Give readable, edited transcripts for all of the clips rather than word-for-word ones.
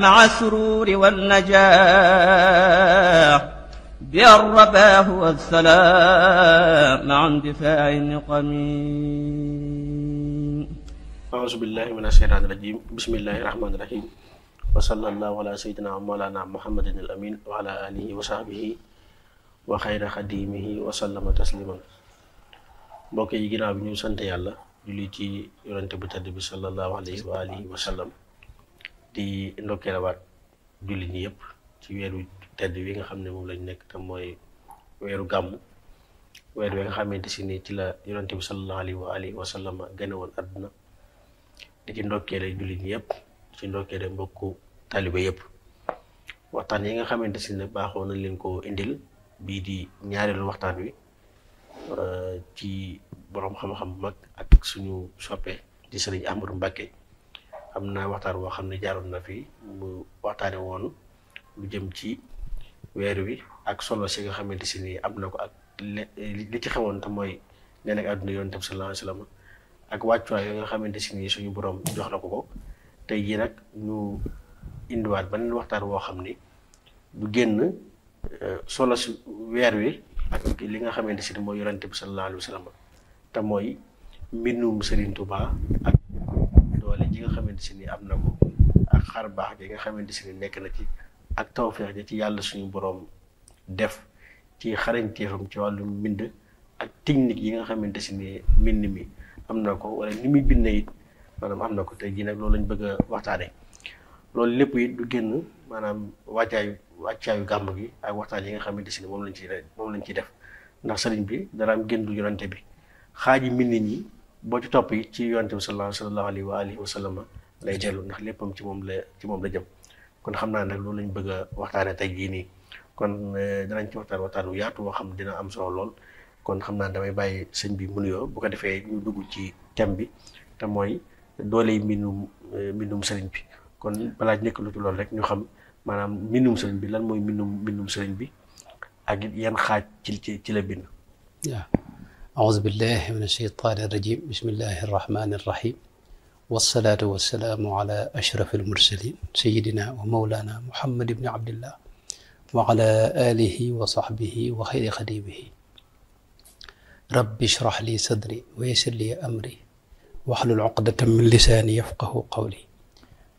مع السرور والنجاح بالرباه والسلام مع اندفاع النقم. أعوذ بالله من الشيطان الرجيم بسم الله الرحمن الرحيم وصلى الله على سيدنا مولانا محمد الأمين وعلى آله وصحبه وخير خديمه وسلم تسليما. mbokk yi ginnaaw bi ñu sant yàlla julli ci yonente bu tedd bi sallallahu alayhi wa alihi wa sallam di ndokkeelawaat julli ñi yëpp ci weeru tedd wi nga xam ne moom lañ nekk te mooy weeru gàmmu weer wi nga xamante si ni ci la yonente bi sallallahu alayhi wa alihi wa sallam gane woon àdduna di ci ndokkeele julli ñi yëpp di ci ndokkeele mbokku taliba yëpp waxtaan yi nga xamante si ne baaxoo nañ leen ko indil bii di ñaareelu waxtaan wi ci borom xam-xam bu mag ak suñu soppe di sëriñ Ahmadou Mbacké am na waxtaan boo xam ne jaaroon na fi mu waxtaane woon lu jëm ci weer wi ak solo si nga xamante si ni am na ko ak li ci xewoon te mooy nee nag àdduna yonent bi sallallahu alayhi wa sallam ak wàccuwaay yi nga xamante si ni suñu borom jox na ko tey jii nag ñu indiwaat beneen waxtaan woo xam ni du génn solo si weer wi ak li nga xamante si ni mooy yonent bi sallallahu alayhi wa sallam te mooy mbindum Serigne Touba ak doole ji nga xamante si ni am na ko ak xar baax gi nga xamante si ni nekk na ci ak tawfeex ji ci yàlla suñu borom def ci xarañteefam ci wàllu mbind ak technique yi nga xamante si ni mbind mi am na ko wala ni muy bind it maanaam am na ko tey jii nag loolu lañ bëgg a waxtaane loolu lépp it du génn maanaam wàccaayu gàmb gi ak waxtaan yi nga xamante si ni moom lañ ciy def ndax sëriñ bi dara am génn du yonante bi xaaji mbind ñi boo ci topp yi ci yonante bi sallallahu alayhi wa alihi wa sallam lay dellu ndax léppam ci moom la jëm kon xam naa nag loolu lañ bëgg a waxtaane tey jii nii kon danañ ci waxtaan wu yaatu woo xam dina am solo lool kon xam naa damay bàyyi sëñ bi mu nuyoo bu ko defee ñu dugg ci thème bi te mooy dooley mbindum sëriñ bi kon balaa nekk lu lool rek ñu xam maanaam mbindum sëriñ bi lan mooy mbindum sëriñ bi ak yan xaaj ci la bind. waaw aouzu billahi min ashaytaani rajim bismillahi arrahmani arrahim wassalaatu wassalaamu ala ashrafil mursalin sayidina wa mawlana muhammad ibni abdillah wa ala alihi wa sahbihi wa xayri xadimihi rabbi shrah li sadri wa yassir li amri wahlul uqdatan min lisaani yafqahu qawli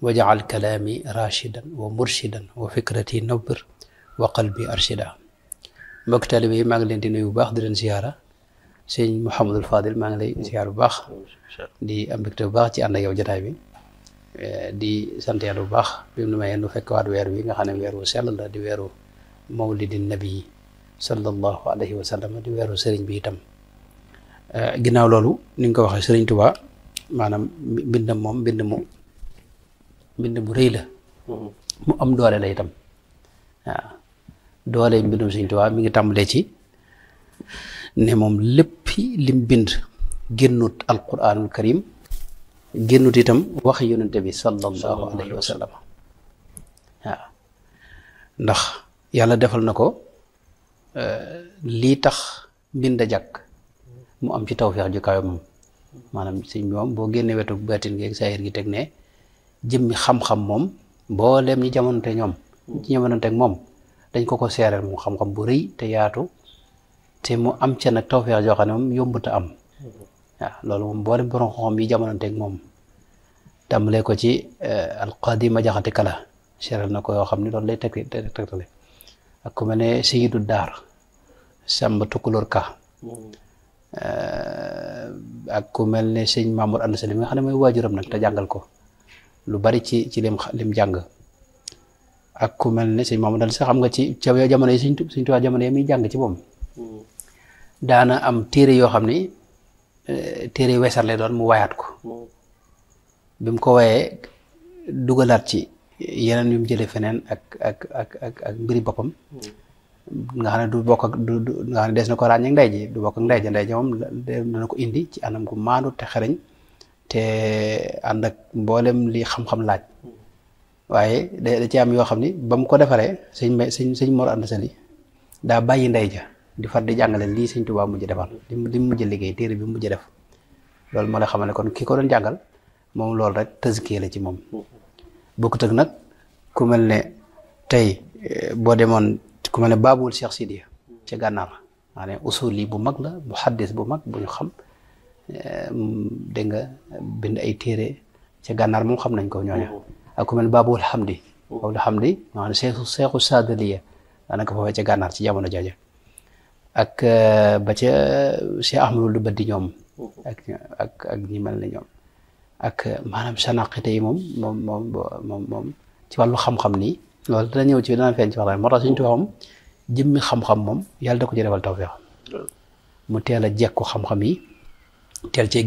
waj'al kalaami rashidan wa murshidan wa fikrati nawwir wa qalbi arshida. mbokk taalibe yi maa ngi leen di nuyu bu baax di leen ziyaara sëñ Mouhamadul Fadil maa ngi lay ziyaar bu baax di am mbégte bu baax ci ànd ak yow jotaay bi di sant yàlla bu baax bi mu mayee nu fekk waat weer wi nga xam ne weer wu sell la di weeru mawlidi nabi sallallahu alayhi wa sallam di weeru sëriñ bi itam ginnaaw loolu ni nga ko waxee sëriñ Tuubaa maanaam mbindam moom mbind mu rëy la mu am doole la itam waaw doole mbindum sëriñ Tuubaa mi ngi tàmbalee ci ne moom lépp lim bind génnut alquranul karim génnut itam wax yonente bi sallallahu alayhi wa sallam waaw ndax yàlla defal na ko lii tax mbind a jàkk mu am ci tawfeex ju kawe moom maanaam sëñ bi moom boo génnee wetu baatin gi ak saayir gi teg ne jëmmi xam-xam moom mbooleem ñi jamononte ak moom dañ ko seereel moom xam-xam bu rëy te yaatu te mu am ca nag tawfeex joo xam ne moom yombut a am waaw loolu moom boolem borom xam-xam yi jamononte ak moom tàmbalee ko ci alqaadi ma jaxate kala seereel na ko yoo xam ne loolu lay tegtale ak ku mel ne Seyidu Daar Samba Tukulóor Ka ak ku mel ne sëñ Mamour Anda Sali mi nga xam ne mooy waajuram nag te jàngal ko lu bari ci lim jàng ak ku mel ne sëñ Mamour Anda Sali xam nga ci jamono yi sëñ Tuubaa jamono yi muy jàng ci moom daana am téere yoo xam ni téere weesar lay doon mu wayaat ko bi mu ko wayee dugalaat ci yeneen yu mu jëlee feneen ak mbiri boppam nga xam ne du bokk ak nga xam ne des na ko ràññee ak ndey ji du bokk ak ndey ji moom dana ko indi ci anam gu maandu te xereñ te ànd ak mboolem li xam-xam laaj waaye da ci am yoo xam ni ba mu ko defaree sëñ Mor Anta Sali daa bàyyi ndey ja di far di jàngale lii sëñ Tuubaa mujj defar li mu mujj liggéey téere bi mu mujj def loolu moo lay xamal ne kon ki ko doon jàngal moom loolu rek tëskee la ci moom bokkut ak nag ku mel ne tey boo demoon ku mel ne Baabul Cheikh Sidiya ca gànnaar maanaam usuli bu mag la muhaddis bu mag bu ñu xam dégg nga bind ay téere ca gànnaar moom xam nañ ko ñooñu ak ku mel ne Baabul Hamdi Baabul Hamdi maanaam seexu Saadaliya daanaka foofee ca gànnaar ci jamono jooja ak ba ca Cheikh Ahmadul du Baddi ñoom ak ñi mel ne ñoom ak maanaam sanaqite yi moom ci wàllu xam-xam nii loolu dana ñëw ci dana feeñ ci waxtaan moo tax suñu tubaab moom jëmmi xam-xam moom yàlla da ko ci defal tawfeex mu teel a jekku xam-xam yi teel cee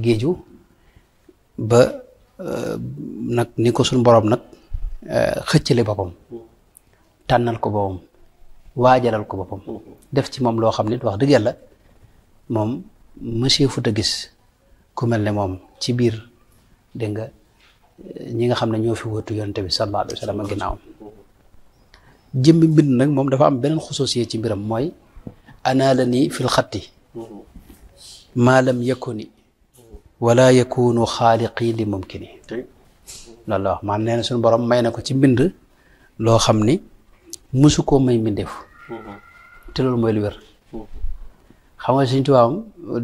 géeju ba nag ni ko suñu borom nag xëccale boppam tànnal ko boppam waajalal ko boppam def ci moom loo xam ne wax dëgg yàlla moom monsieur Fouta gis ku mel ne moom ci biir dégg nga ñi nga xam ne ñoo fi wëtu yonent bi sallallahu alayhi wa sallam ginnaawam jëmmi mbind nag moom dafa am beneen xusuusiyee ci mbiram mooy anaala nii fil xatti maa lam yakuni wala yakunu xaaliqi li mumkini loolu la wax maanaam nee na suñu borom may na ko ci mbind loo xam ni musu koo may mbindeef te loolu mooy lu wér xam nga Sëñ Tuubaa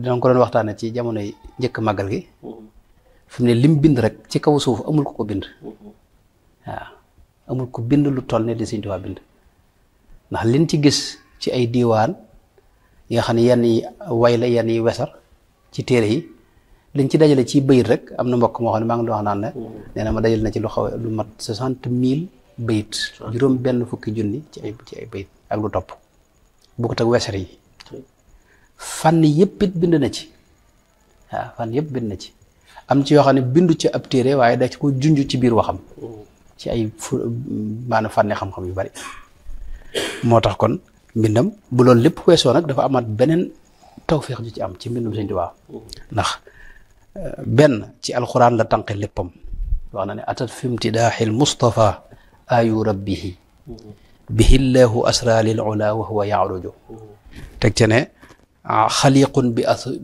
dina ko doon waxtaane ci jamono yi njëkk màggal gi fi mu ne lim bind rek ci kaw suuf amul ko bind waaw amul ko bind lu toll ne di Sëñ Tuubaa bind ndax liñ ci gis ci ay diiwaan yi nga xam ne yenn yi way la yenn yi wesar ci téere yi liñ ci dajale ci bayit rek am na mbokk moo xam ne maa ngi doon wax naan ne nee na ma dajale na ci lu xaw lu mat 60,000 bayit juróom benn fukki junni ci ay bayit ak lu topp bu ko teg wesar yi fànn yëpp it bind na ci waaw fànn yëpp bind na ci am ci yoo xam ne bindu ci ab téere waaye da ci ko junj ci biir waxam ci ay maanaam fànni xam-xam yu bari moo tax kon mbindam bu loolu lépp weesoo nag dafa amaat beneen tawféex ju ci am ci mbindum Sëñ Tuubaa ndax benn ci alxuraan la tànqe léppam wax na ne atat fi imtidaaxil Mustafa ayu rabbihi bihillahu asra lil ula wa huwa yaaruju teg ca ne xaliqun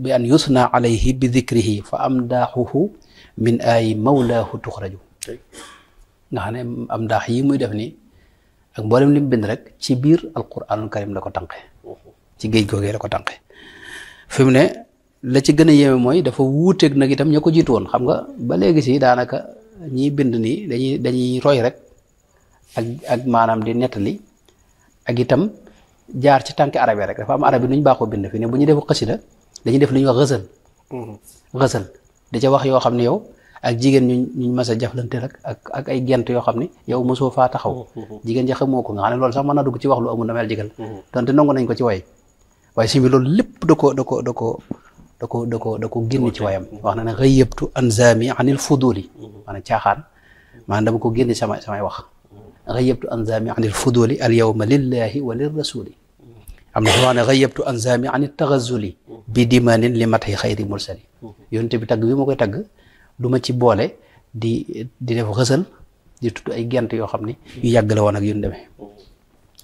bi an yusna alayhi bi dikrihi fa amdaaxuhu min ay mawlaahu tuxraju nga xam ne am daax yi muy def nii ak mboolem li mu bind rek ci biir alquranul karim la ko tànqe ci géej googee la ko tànqe fi mu ne la ci gën a yéeme mooy dafa wuuteeg nag itam ña ko jiitu woon xam nga ba léegi si daanaka ñiy bind nii dañuy roy rek ak maanaam di nettali ak itam jaar ci tànki arab yi rek dafa am arab yi nu ñu baaxoo bind fi ne bu ñu def xasida dañuy def lu ñuy wax xësal da ca wax yoo xam ne yow ak jigéen ñu mas a jaflante rek ak ay gent yoo xam ne yow mosoo faa taxaw jigéen ja xamoo ko nga xam ne loolu sax mën naa dugg ci wax lu amul damel jigal donte nangu nañ ko ci way waaye si bi loolu lépp da ko génn ci wayam wax na ne xëyyëbtu anzami anil fuduli maanaam caaxaan maanaam dama ko génn samay wax xëyyëbtu anzami anil fuduli al yawma lillahi wa lir rasuli am na fi wax ne xëyyëbtu anzami anil taxazuli bi dimanin li matxi xayri mursali yonte bi tagg bi ma koy tagg du ma ci boole di def xësal di tudd ay gent yoo xam ne yu yàgg la woon ak yu demee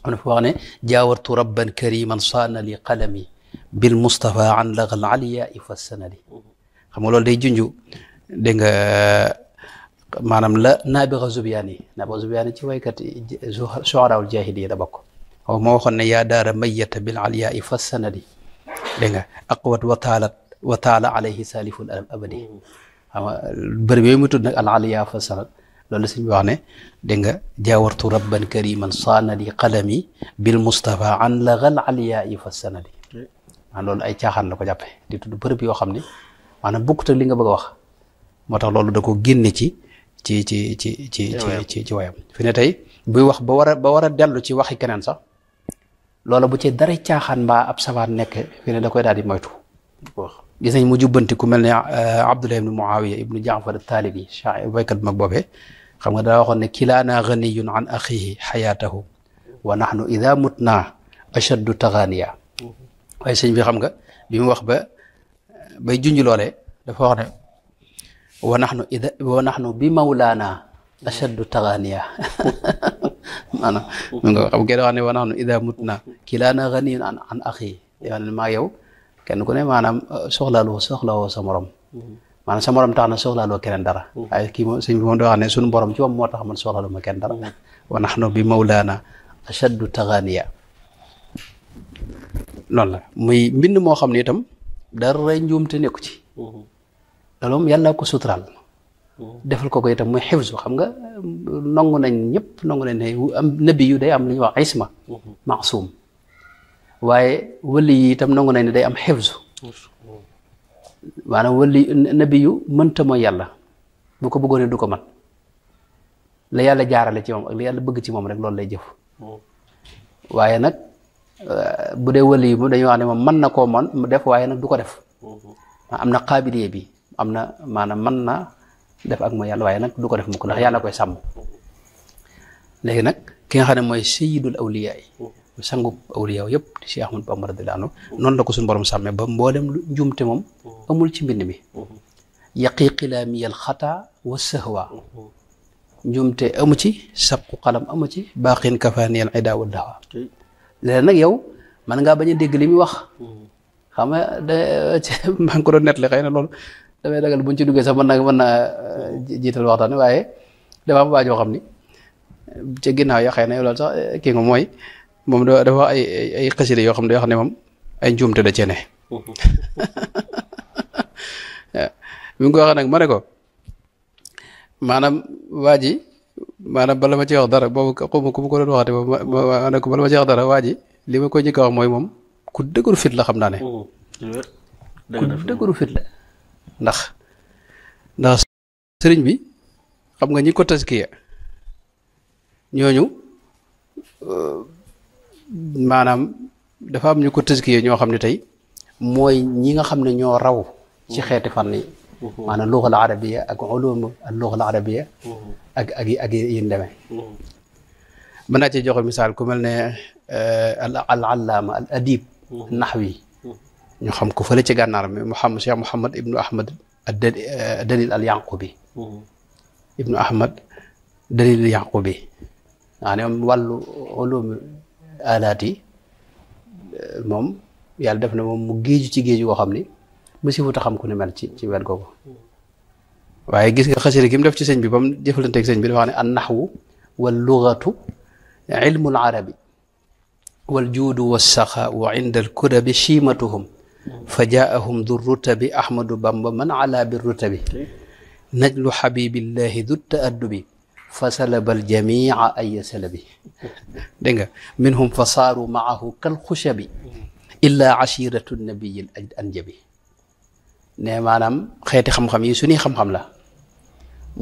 am na fi wax ne jaawartu rabban kariman saana li qalami bil Mustafa an lagal aliya fa sanadi xam nga loolu day junju dégg nga maanaam la Naabiga Zubyaani ci waykat shu'araa'ul jaahiliyya da bokk moo waxoon ne yaa daara mayyata bil aliya fa sanadi dégg nga aqwat wa taala alayhi saliful abadi xam nga bërëb yooyu mu tudd nag al aliya fa sanad loolu la suñ bi wax ne dégg nga jaawartu rabban kariman saana li qalami bil Mustafa an lagal aliya fa sanadi maanaam loolu ay caaxaan la ko jàppe di tudd bërëb yoo xam ne maanaam bokkut ak li nga bëgg a wax moo tax loolu da ko génne ci wayam fi ne tey buy wax ba war a dellu ci waxi keneen sax loola bu ci dara caaxaan mbaa ab safaat nekk fi ne da koy daal di moytu gis nañ mu jubbanti ku mel ne Abdullah ibnu Muawiya ibnu Jaafar Taalibi baykat mag boobee xam nga daa waxoon ne kilaana ganiyun an axihi xayaatahu wa nahnu ida mutna ashaddu taganiya waaye sëñ bi xam nga bi mu wax bay junj loolee dafa wax ne wa nahnu bi mawlaana ashaddu taganiya maanaam mi nga xam ngeen wax ne wa nahnu ida mutna kilaana ganiyun an axihi yoo ne maa yow kenn ku ne maanaam soxlawoo sa morom maanaam sa morom tax na soxlaaloo keneen dara waaye kii moom sëñ bi moom da wax ne suñu borom ci moom moo tax man soxlaaloo ma kenn dara wa nahnu bi mawlaana ashaddu taganiya loolu la muy mbind moo xam ne itam dara njuumte nekku ci loolu moom yàlla ko suturaal defal ko itam muy xifsu xam nga nangu nañ ñëpp nangu nañ ne am nabi yu day am lu ñuy wax isma maasum waaye wali yi itam nangu nañ ne day am xifsu maanaam wali nabi yu mënta mooy yàlla bu ko bëggoon du ko man la yàlla jaarale ci moom ak la yàlla bëgg ci moom rek loolu lay jëf waaye nag bu dee wali yi moom dañuy wax ne moom mën na koo man def waaye nag du ko def am na qaabiliye bi am na maanaam mën na def ak mooy yàlla waaye nag du ko def mukk ndax yàlla koy sàmm léegi nag ki nga xam ne mooy sayyidul awliya yi sangub awliya yëpp di Cheikh Ahmadou Bamba radiyallahu anhu noonu la ko suñu borom sàmmee ba mboolem lu njuumte moom amul ci mbind mi yaqi qilaamiyal xata wa sahwa njuumte amu ci sabqu qalam amu ci baqin kafaniyal ida wa dawa léegi nag yow man ngaa bañ a dégg li muy wax xam nga maa ngi ko doon nettali xëy na loolu damay dagal buñ ci duggee sax mën naa jiital waxtaan waaye dafa am waajoo xam ni ca ginnaaw ya xëy na loolu sax kii nga mooy moom dafa ay xasida yoo xam ne yoo xam ne moom ay njuumte da cee ne bi nga ko waxee nag ma ne ko maanaam waa ji maanaam bala ma ci wax dara boobu xawma ku ma ko doon waxate ma ne ko bala ma ci wax dara waa ji li ma koy njëkk a wax mooy moom ku dëgëru fit la xam naa ne ku dëgëru fit la ndax sëriñ bi xam nga ñi ko taskiya ñooñu maanaam dafa am ñu ko taskiya ñoo xam ne tey mooy ñi nga xam ne ñoo raw ci xeeti fànn yi maanaam luga al arabiya ak ulum al luga al arabiya ak yi demee mën naa ci joxe misaal ku mel ne al allaama al adib naxwi ñu xam ko fële ci gànnaar mi Cheikh Mouhamad ibnu Ahmad dalil al yanqubi ibnu Ahmad dalil al yanqubi maanaam wàllu ulum alaat yi moom yàlla def na moom mu géeju ci géeju goo xam ni mësi futa xam ku ni mel ci wet googu waaye gis nga xasida gi mu def ci sëñ bi ba mu jëflanteeg sëñ bi dafa wax ne an naxwu wal lugatu ilmu al arabi wal juudu wassaxaau inda al kurabi chiimatuhum fa jaahum du rutabi ahmadu bamba man ala bi rutabi najlu xabibillahi du taaddubi fa salaba al jamia ay salabi dégg nga minhum fa saaru maahu kal xushabi illa ashiratu nabiyi al anjabi ne maanaam xeeti xam-xam yi suñuy xam-xam la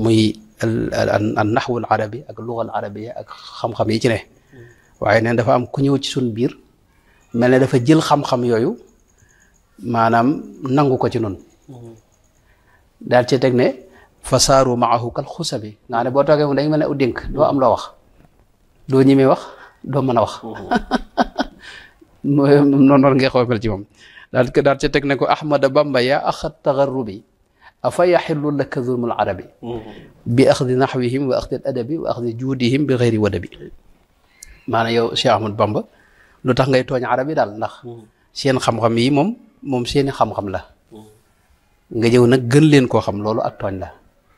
muy al naxwu al arabi ak luga al arabia ak xam-xam yi ci ne waaye neen dafa am ku ñëw ci suñ biir mel ne dafa jël xam-xam yooyu maanaam nangu ko ci noonu daal ci teg ne fasaaru maahu kal xusabi nga ne boo toogee moom dañu mel ne u dénk doo am loo wax doo ñemee wax doo mën a wax noonu ngay xaw a mel ci moom daal ci teg ne ko ahmada bamba yaa axat tagarrubi afa yaxillu laka zulmul arabi bi axdi naxwihim wa axdi adabi wa axdi juudihim bi xeyri wadabi maanaam yow Cheikh Ahmadou Bamba lu tax ngay tooñ arab yi daal ndax seen xam-xam yi moom seeni xam-xam la nga jëw nag gën leen koo xam loolu ak tooñ la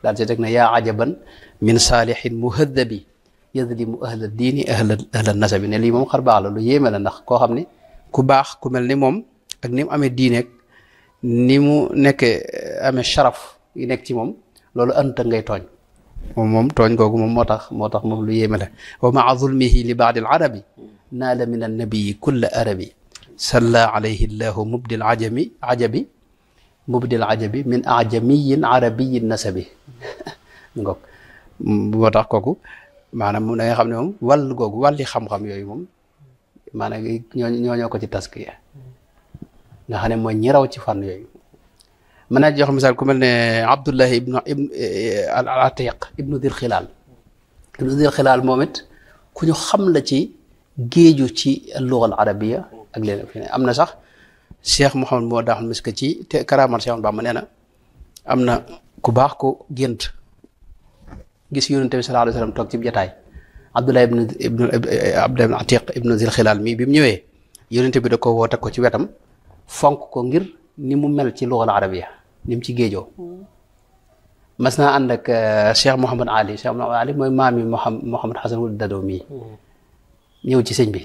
daal ci teg ne yaa ajaban min saalihin muhadabi yadlimu ahla diini ahla nasabi ne lii moom xar baax la lu yéeme la ndax koo xam ni ku baax ku mel ni moom ak ni mu amee diineeg ni mu nekkee amee sharaf yi nekk ci moom loolu anta ngay tooñ moom tooñ googu moom moo tax moom lu yéeme la wa maa zulmihi li baadi al arabi naala min annabiyi kulla arabi salla alayhi llahu mubdil ajabi min ajamiyin arabiyin nasabi ngoog moo tax kooku maanaam da nga xam ne moom wàll googu wàlli xam-xam yooyu moom maanaam ñoo ko ci taskiya nga xam ne mooy ñi raw ci fànn yooyu mën naa jox misaal ku mel ne Abdullahi ibnu al Atiq ibnu Dil Xilaal moom it ku ñu xam la ci géeju ci al-lugha al-arabiyya ak leen fi ne am na sax Cheikh Mouhamed moo daaxul miska ci te karaamal Cheikh Bamba nee na am na ku baax ko gént gis yonent bi sallallahu alayhi wa sallam toog ci jataay Abdullahi ibnu Atiq ibnu Dil Xilaal mii bi mu ñëwee yonent bi da ko woo teg ko ci wetam fonk ko ngir ni mu mel ci lugha al-arabiyya ni mu ci géejoo mas naa ànd ak Cheikh Mouhamad Ali Cheikh Mouhamad Ali mooy maam yi Mouhamad Hasan wul Dado mii ñëw ci sëñ bi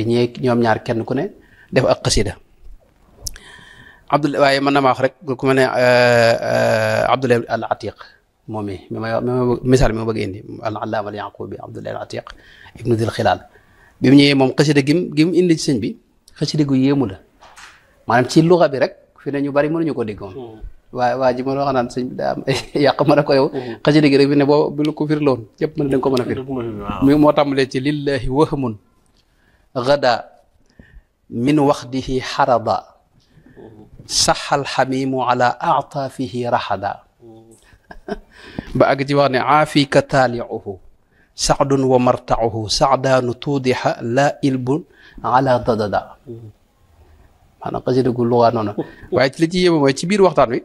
ñëwee ñoom ñaar kenn ku ne def ak xasida Abdoulaye waaye mën na maa wax rek ku ma ne Abdoulaye al Atiq moom mi misaal mi ma bëgg indi al allaama al yaqubi Abdoulaye al Atiq ibnu dil xilaal bi mu ñëwee moom xasida gi mu indi ci sëñ bi xasida gu yéemu la maanaam ci luxa bi rek fi ne ñu bari mënuñu ko dégg moom waa ji ma wax naan sëñ bi daa am yàq ma ne ko yow xasida gi rek fi ne boo bi lu ko fir loon yëpp mën dañ ko mën a fir mi moo tàmbalee ci lillahi wahmun gada min waxdihi xarada saxal xamimu ala aataafihi raxada ba àgg ci wax ne aafika taaliuhu saxdun wa martauhu saxdaanu tuudixa laa ilbun ala dadada maanaam xasida gu luwaa noonu waaye ci li ci yéeme mooy ci biir waxtaan wi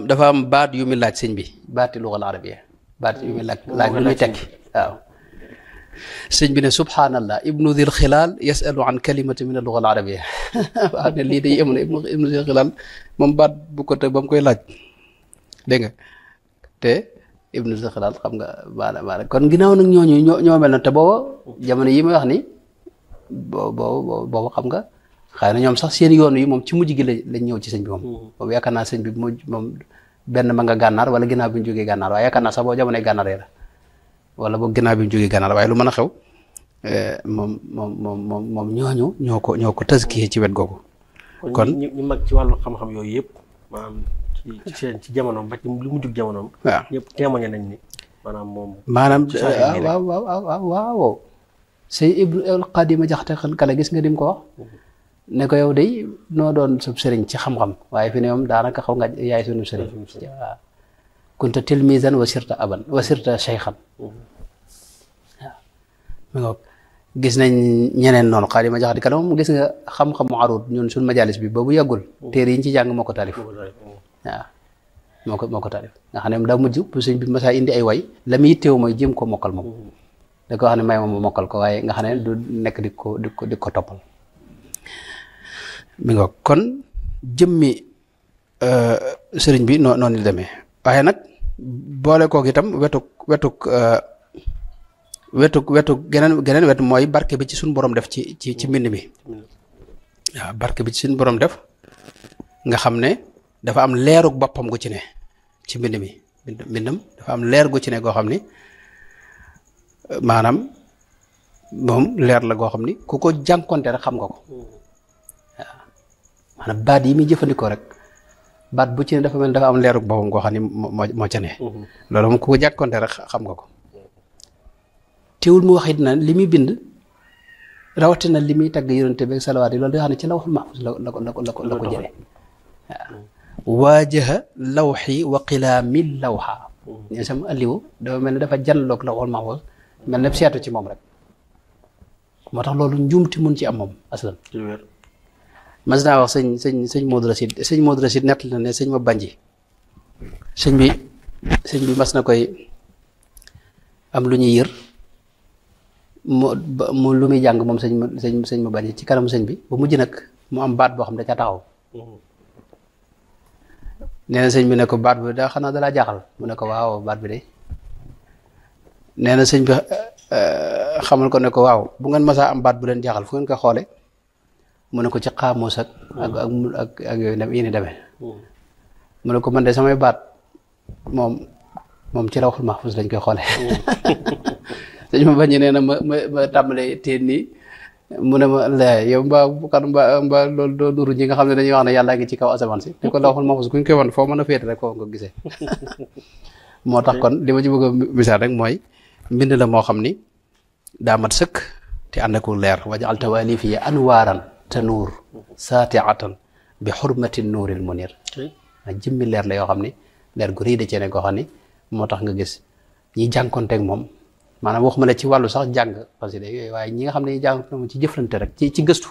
dafa am baat yu muy laaj sëñ bi baati lugal arabiya baat yu muy laaj lu muy tekki waaw sëñ bi ne subhaanallah ibnu dil xilaal yasalu an kalimati min alluga al arabia waaw ne lii day yéemu ne ibnu dil xilaal moom baat bu ko te ba mu koy laaj dégg nga te ibnu dil xilaal xam nga maanaam kon ginnaaw nag ñooñu ñoo mel na te booba jamono yi may wax ni booba xam nga xëy na ñoom sax seen yoon yi moom ci mujj gi lañ ñëw ci sëñ bi moom boobu yaakaar naa sëñ bi moom benn ma nga gànnaar wala ginnaaw bi ñu jógee gànnaar waaye yaakaar naa sax boo jamonoy gànnaar la wala boog ginnaaw bi mu jógee gànnaar waaye lu mën a xew moom ñoo ko tëskiyee ci wet googu. kon ñu mag ci wàllu xam-xam yooyu yëpp maanaam ci jamonoom ba ci lu mu jug jamonoom. waaw ñëpp témoigné nañ ni maanaam moom. waaw sëñ Ibnu Xaadima Jaxate Kala gis nga dim ko wax ne ko yow day noo doon sub sëriñ ci xam-xam waaye fi ne moom daanaka xaw nga yaay sunu sëriñ waaw. kunta tilmisan wa sirta aban wa sirta cheykhan waaw mi ngoog gis nañ ñeneen noonu Xaadima Jaxate Kala moom gis nga xam-xamu arut ñun suñ majalis bi boobu yàggul téere yi ñu ci jàng moo ko taalif waaw moo ko taalif nga xam ne daa mujj bu sëñ bi masaa indi ay way la muy yitteewu mooy jéem ko mokkal moom da ko wax ne may moom mokkal ko waaye nga xam ne du nekk di ko toppal mi ngoog kon jëmmi sëriñ bi noonu la demee waaye nag boole koog itam wetuk geneen wet mooy barke bi ci suñu borom def ci mbind mi waaw barke bi ci suñu borom def nga xam ne dafa am leerug boppam gu ci ne ci mbind mi mbindam dafa am leer gu ci ne goo xam ni maanaam moom leer la goo xam ni ku ko jànkonte rek xam nga ko waaw maanaam baat yi muy jëfandikoo rek baat bu ci ne dafa mel dafa am leerug boppam goo xam ni moo ca ne loolu moom ku ko jànkonte rek xam nga ko teewul mu wax it na li muy bind rawatina li muy tagg yonente bi ak salawaat yi loolu da xam ne ci lawhul mahfuz la ko jëlee waaw waajaha lawxi wa qilaami lawxa ñe sama alliwu dafa mel ne dafa janloog lawhul mahfuz mel ne seetu ci moom rek moo tax loolu njuumti mun ci am moom aslan mas naa wax sëñ Modou Racide nett na ne sëñ ma banji sëñ bi mas na koy am lu ñuy yër mu lu muy jàng moom sëñ ma banji ci kanam sëñ bi ba mujj nag mu am baat boo xam ne da ca taxaw nee na sëñ bi ne ko baat bi daa xanaa dalaa jaaxal mu ne ko waaw baat bi de nee na sëñ bi xamal ko ne ko waaw bu ngeen masaa am baat bu leen jaaxal fu ngeen ko xoole mu ne ko ci xaamuus ak yooyu yéen demee mu ne ko man de samay baat moom ci lawhul mahfuz lañ koy xoole sëñ ma bañ nee na ma tàmbalee teen nii mu ne ma la yow mbaa loolu doo nuru ñi nga xam ne dañuy wax ne yàlla ngi ci kaw asamaan si te ko lawhul mahfuz kuñ koy wan foo mën a féete rek foo nga gisee moo tax kon li ma ci bëgg a misaal rek mooy mbind la moo xam ni daa mat sëkk te ànd ak leer wajal tawalifi anwaaran tanuur saatiatan bi xurmati nuuril munir ak jëmmi leer la yoo xam ni leer gu rëy da cee ne koo xam ni moo tax nga gis ñi jànkonteeg moom maanaam waxuma la ci wàllu sax jàng parce que yooyu waaye ñi nga xam ne ñi jànkonteeg moom ci jëflante rek ci gëstu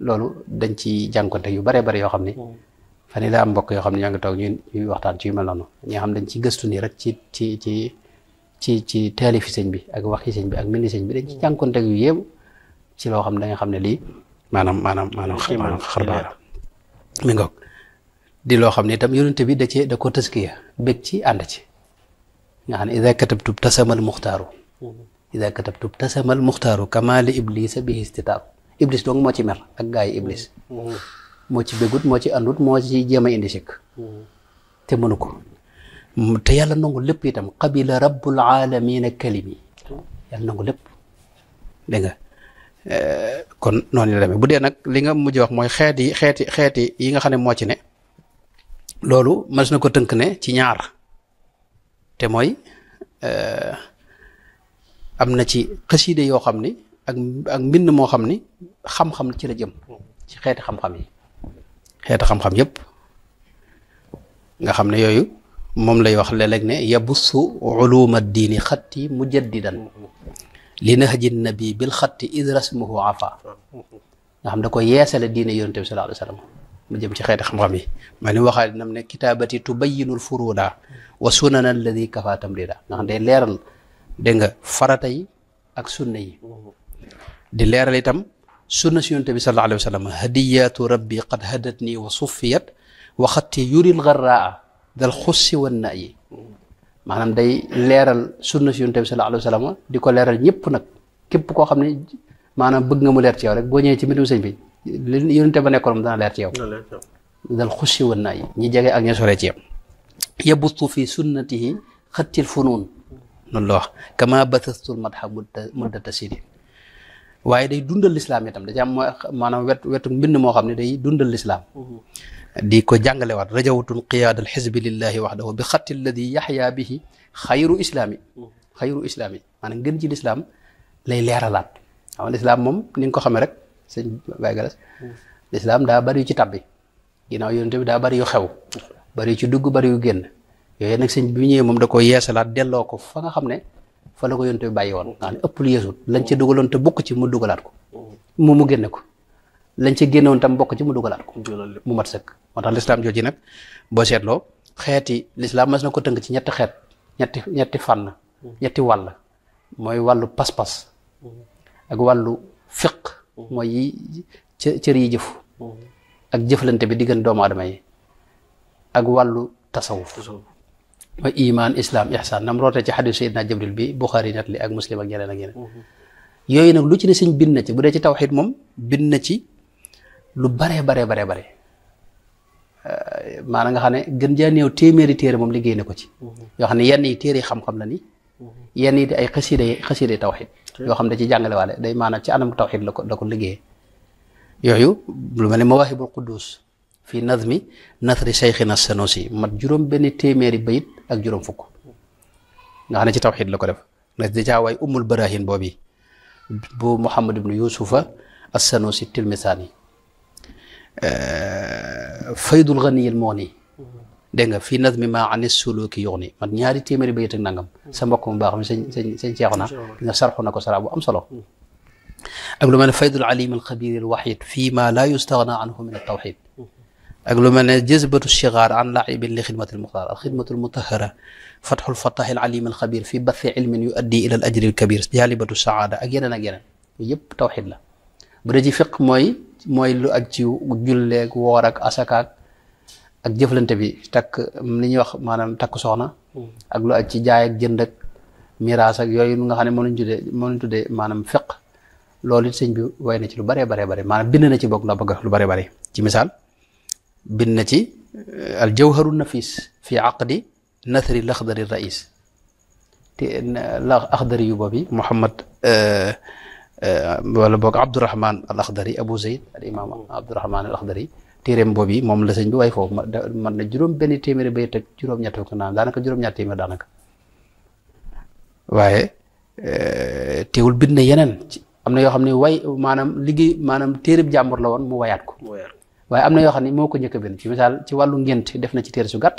loolu dañ ci jànkonteeg yu bare bare yoo xam ni fan yi la am mbokk yoo xam ne ñoo ngi toog ñuy waxtaan ci yu mel noonu ñi nga xam dañ ci gëstu nii rek ci taalifi sëñ bi ak waxi sëñ bi ak mbindi sëñ bi dañ ci jànkonteeg yu yéemu ci loo xam ne da nga xam ne lii maanaam xarbaa la mi ngoog di loo xam ne itam yonente bi da ko tëskiya bég ci ànd ci nga xam ne ida katabtub tasamal muxtaaru ida katabtub tasamal muxtaaru kama li iblisa bihi istitaaru iblis dong moo ci mer ak gaa yi iblis moo ci bégut moo ci àndut moo ci jéem a indi sikk te mënu ko te yàlla nangu lépp itam qabila rabbul alamina kalimi yàlla nangu lépp dégg nga kon noonu la demee bu dee nag li nga mujj wax mooy xeeti yi nga xam ne moo ci ne loolu mas na ko tënk ne ci ñaar te mooy am na ci xasiide yoo xam ni ak mbind moo xam ni xam-xam ci la jëm ci xeeti xam-xam yi xeeti xam-xam yépp nga xam ne yooyu moom lay wax léeg-léeg ne yabussu uluma diini xatti mujaddidan li nahji nabi bil xatti id rasmuhu afa nga xam da ko yeesale diine yonente bi sallallahu alayhi wa sallam mu jëm ci xeeti xam-xam yi maa ni waxaat nam ne kitaabati tubayyinul furuda wa sunana alladi kafa tamrida nga xam day leeral dégg nga farata yi ak sunna yi di leeral itam sunna si yonente bi sallallahu alayhi wa sallam hadiyatu rabbi qad hadatni wa suffiyat wa xatti yuril garraa dal xussi wan na yi maanaam day leeral sunna si yonente bi sallallahu alayhi wa sallam di ko leeral ñëpp nag képp koo xam ne maanaam bëgg nga mu leer ci yow rek boo ñëwee ci mbindum sëñ bi li yonente ba nekkoon dana leer ci yow dal xussi wan na yi ñi jege ak ñi sore ci yow yabustu fi sunnatihi xattil funuun noonu la wax kama batastul madha muddata sidi waaye day dundal lislaam itam da ci am mooy maanaam wetu mbind moo xam ne day dundal lislaam di ko jàngalewaat rajawtun qiyaadal xisbi lillahi waxdahu bi xatti alladi yaxyaa bihi xayru islaami maanaam gën ci lislaam lay leeralaat xam lislaam moom ni nga ko xamee rek sëñ Baye Galas lislaam daa bari yu ci tabbi ginnaaw yonente bi daa bari yu xew bari yu ci dugg bari yu génn yooyu nag sëñ bi ñëwee moom da ko yeesalaat delloo ko fa nga xam ne fa la ko yonente bi bàyyi woon nga xam ne ëpp lu yeesut lañ ci dugaloon te bokk ci mu dugalaat ko mu génne ko lañ ci génnewoon tam bokk ci mu dugalaat ko mu mat sëkk moo tax lislaam jooju nag boo seetloo xeeti lislaam mas na ko tënk ci ñetti xeet ñetti fànn ñetti wàll mooy wàllu pas-pas ak wàllu fiq mooy yi cër yi jëf ak jëflante bi diggante doomu aadama yi ak wàllu tasawuf mooy iman islam ihsan nam roote ci xadiis Seydina Jibril bi Buxaari net li ak Muslim ak yeneen ak yeneen yooyu nag lu ci ne sëñ bind na ci bu dee ci tawxiid moom bind na ci lu bare maanaam nga xam ne gën jaa néew téeméeri téere moom liggéey na ko ci yoo xam ne yenn yi téere xam-xam la ni yenn yi di ay xasiide tawxiid yoo xam ne da ci jàngale waale day maanaam ci anam tawxiid la ko liggéeyee yooyu lu mel ne Mawaahibul Quddus fii nazmi nasri Cheikhina Sanusi mat juróom benn téeméeri bayit ak juróom fukk nga xam ne ci tawxiid la ko def na da caa waay Ummul Barahin boobu bu Muhammad ibnu Yusufa as-Sanusi Tilmisaani Faydul Ganiyil Mughni dégg nga fii nazmi ma ani suluki yughni man ñaari téeméeri bayit ak nangam sa mbokk mu baax mi sëñ Seexuna nga sarxu na ko sara bu am solo ak lu mel ne Faydul Alim al Xabir al Wahid fii ma la yustaghna anhu min at tawxid ak lu mel ne jazbatu shigaar an laibin li xidmatil muxtaar al xidmatul mutahara fatxul fatax al alim al xabir fi bathi ilmin yu addi ila al ajri al kabir jaalibatu saada ak yeneen yooyu yëpp tawxid la bu dee ci fiq mooy lu ak ci julleeg woor ak asakaak ak jëflante bi takk li ñuy wax maanaam takk soxna ak lu ak ci jaay ak jënd ak miraas ak yooyu nga xam ne moom lañ tuddee maanaam fiq loolu it sëñ bi way na ci lu baree maanaam bind na ci bokk ndax bëgg lu bare bare ci misaal bind na ci al jawharu nafis fi aqdi nathri l axdari rais te la axdari yu boobu Muhammad wala boog Abdourahman al axdari Abu Zayd al imam Abdourahman al axdari téeréem boobu moom la sëñ bi way foofu man na juróom benn téeméeri bayit ak juróom-ñett ko naan daanaka juróom-ñaar téeméer daanaka waaye teewul bind na yeneen am na yoo xam ne way maanaam liggéey maanaam téeréb jàmbur la woon mu wayaat ko waaye am na yoo xam ne moo ko njëkk a bind ci misaal ci wàllu ngént def na ci téere su gàtt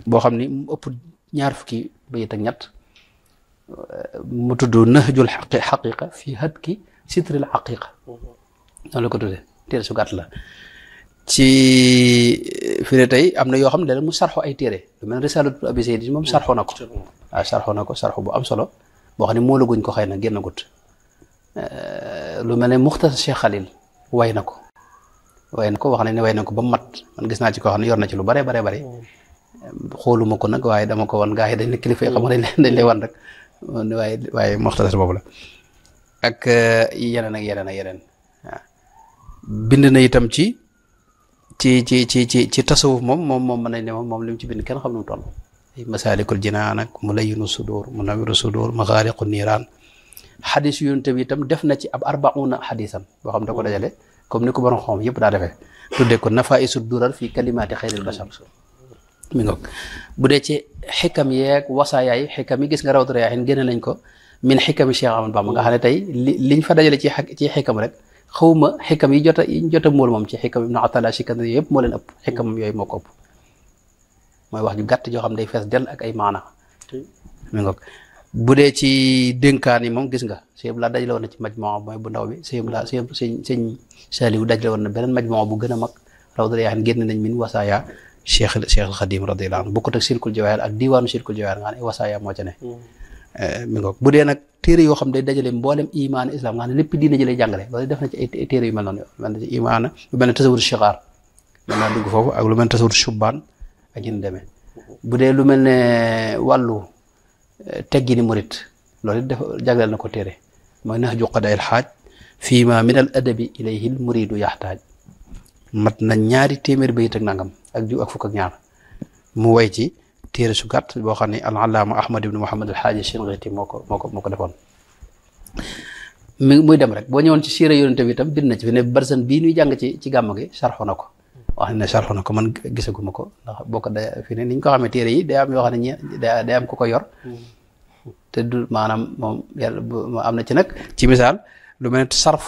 boo xam ni mu ëpp ñaar fukki bayit ak ñett mu tudd nahjul xaqiqa fi hatki sitril xaqiqa noonu la ko tuddee téere su gàtt la ci fi ne tey am na yoo xam ne mu sarxo ay téere lu mel ne Risalatul Abi Zayd moom sarxo na ko waaw sarxo bu am solo boo xam ne moo la guñ ko xëy na génn gut lu mel ne Muxtasar Cheikh Khalil way na ko way na ko wax nañ ne way na ko ba mat man gis naa ci koo xam ne yor na ci lu bare xooluma ko nag waaye dama ko wan gaa yi dañ ne kilifa yi xam nga dañ lay wan rek waaye Muxtasar boobu la ak yeneen ak yeneen waaw bind na itam ci tasawuf moom mën nañ ne moom li mu ci bind kenn xam nu mu toll ay Masaalikul Jinaan ak Mulayyinu Sudur Munawwiru Sudur Maxaaliqu Niiraan xadis Yonent bi itam def na ci ab 40 xadisan boo xam da ko dajale comme ni ko borom xam yëpp daa defee tuddee ko Nafaa'isu Durar fi kalimaati xayril bashar mi ngoog bu dee ci xikam yeeg wasaayaay xikam yi gis nga Rawdu Rayaahiin génne nañ ko min xikami Cheikh Ahmadou Bamba nga xam ne tey liñ fa dajale ci xikam rek xawma xikam yi jot a mool moom ci xikam Ibnu Atala Sikandari yëpp moo leen ëpp xikamam yooyu moo ko ëpp mooy wax ju gàtt joo xam day fees del ak ay maana mi ngoog bu dee ci dénkaan yi moom gis nga sëñ la dajale woon na ci majmoo mooy bu ndaw bi sëñ Saliou dajale woon na beneen majmoo bu gën a mag Rawdu Rayaahiin génn nañ min wasaaya Cheikh al Xadim radiyallahu anhu bokkut ak Silkul Jawaahir ak diwaanu Silkul Jawaahir nga xam ne wasaaya moo ca ne mi ngoog bu dee nag téere yoo xam day dajale mboolem imaan islam nga xam ne lépp diina ji lay jàngale loolu def na ci ay téere yu mel noonu mel na ci imaan lu mel ne tasawur Shigaar mën naa dugg foofu ak lu mel ne tasawur Shubbaan ak ñu demee bu dee lu mel ne wàllu teggini murit loolu def jagleel na ko téere mooy Nahju Qadaa'il Haaj fii ma min al adabi ilayhi al muridu yaxtaaj mat na 200 bayit ak nangam ak fukk ak ñaar mu way ci téere su gàtt boo xam ne al allaama Ahmad ibn Muhammad al Haaji Shinqiti moo ko defoon muy dem rek boo ñëwoon ci siira Yonent bi itam bind na ci fi ne barsan bii ñuy jàng ci gàmm gi sarxu na ko wax ne sarxu na ko man gisaguma ko ndax boo ko da fi ne ni ñu ko xamee téere yi day am yoo xam ne day am ku ko yor te du maanaam moom yàlla am na ci nag ci misaal lu mel ne sarf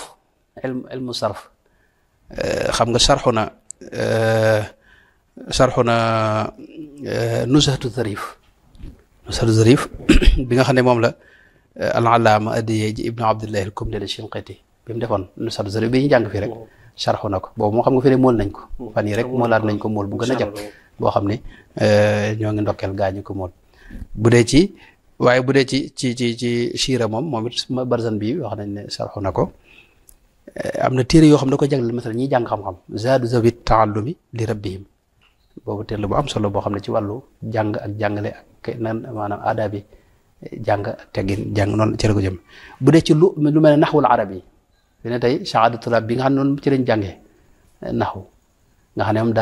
ilmu sarf xam nga sarxu na Nuzhatu Zarif bi nga xam ne moom la al allaama addiye ji Ibnu Abdillahi al Kumli al Shinqiti bi mu defoon Nuzhatu Zarif bi ñu jàng fii rek sarxu na ko boobu moo xam nga fi ne mool nañ ko fan yi rek moolaat nañ ko mool bu gën a jàpp boo xam ne ñoo ngi ndokkeel gaañu ko mool bu dee ci siira moom it barzan bi wax nañ ne sarxu na ko am na téere yoo xam ne da ko jagleel masal ñiy jàng xam-xam zaadu zawit taallumi li rabbihim boobu téere la bu am solo boo xam ne ci wàllu jàng ak jàngale ak nan maanaam aada bi jàng ak teggin jàng noonu ci la ko jëm bu dee ci lu mel ne naxwul arab yi fi ne tey shahada tulaab bi nga xam ne noonu ci lañ jàngee naxwu nga xam ne moom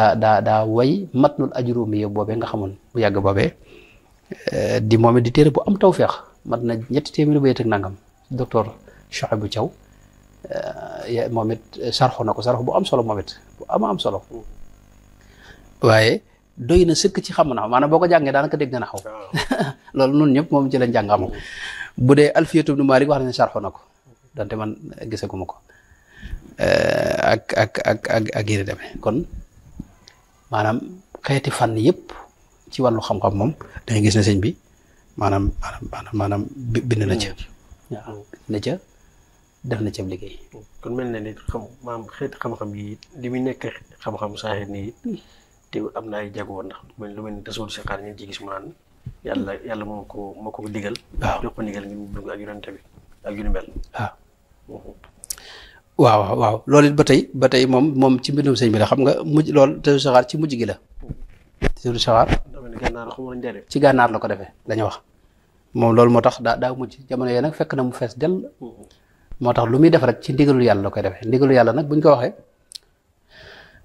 daa way matnul ajrumi yow boobee nga xamoon bu yàgg boobee di moom it di téere bu am tawfeex mat na 200 bayit ak nangam docteur Chouaibou Thiaw moom it sarxu na ko sarxu bu am solo moom it bu am solo waaye doy na sëkk ci xam na maanaam boo ko jàngee daanaka dégg nga naxaw loolu nun ñëpp moom ci lañ jàng xam bu dee Alfiyatu ibnu Maalik wax na ne sarxu na ko donte man gisaguma ko ak yéen demee kon maanaam xeeti fànn yëpp ci wàllu xam-xam moom da ngay gis ne sëñ bi maanaam bind na ca waaw bind na ca def na ca liggéey. kon mel na ni xeeti xam-xam yi li muy nekk xam-xam saaxir nii te am na ay jagoo ndax lu mel ni tasawur si xaar ñu ci gis maan yàlla moo ko digal. waaw jox ko digal ngir mu dugg ak Yonent bi ak yu ni mel. waaw loolu it ba tey moom ci mbindum sëñ bi la xam nga mujj loolu tasawur si xaar ci mujj gi la. tasawur si xaar ci gànnaar la ko defee dañu wax moom loolu moo tax daa mujj jamono yooyu nag fekk na mu fees dell. moo tax lu muy def rek ci ndigalu yàlla la koy defee ndigalu yàlla nag buñ ko waxee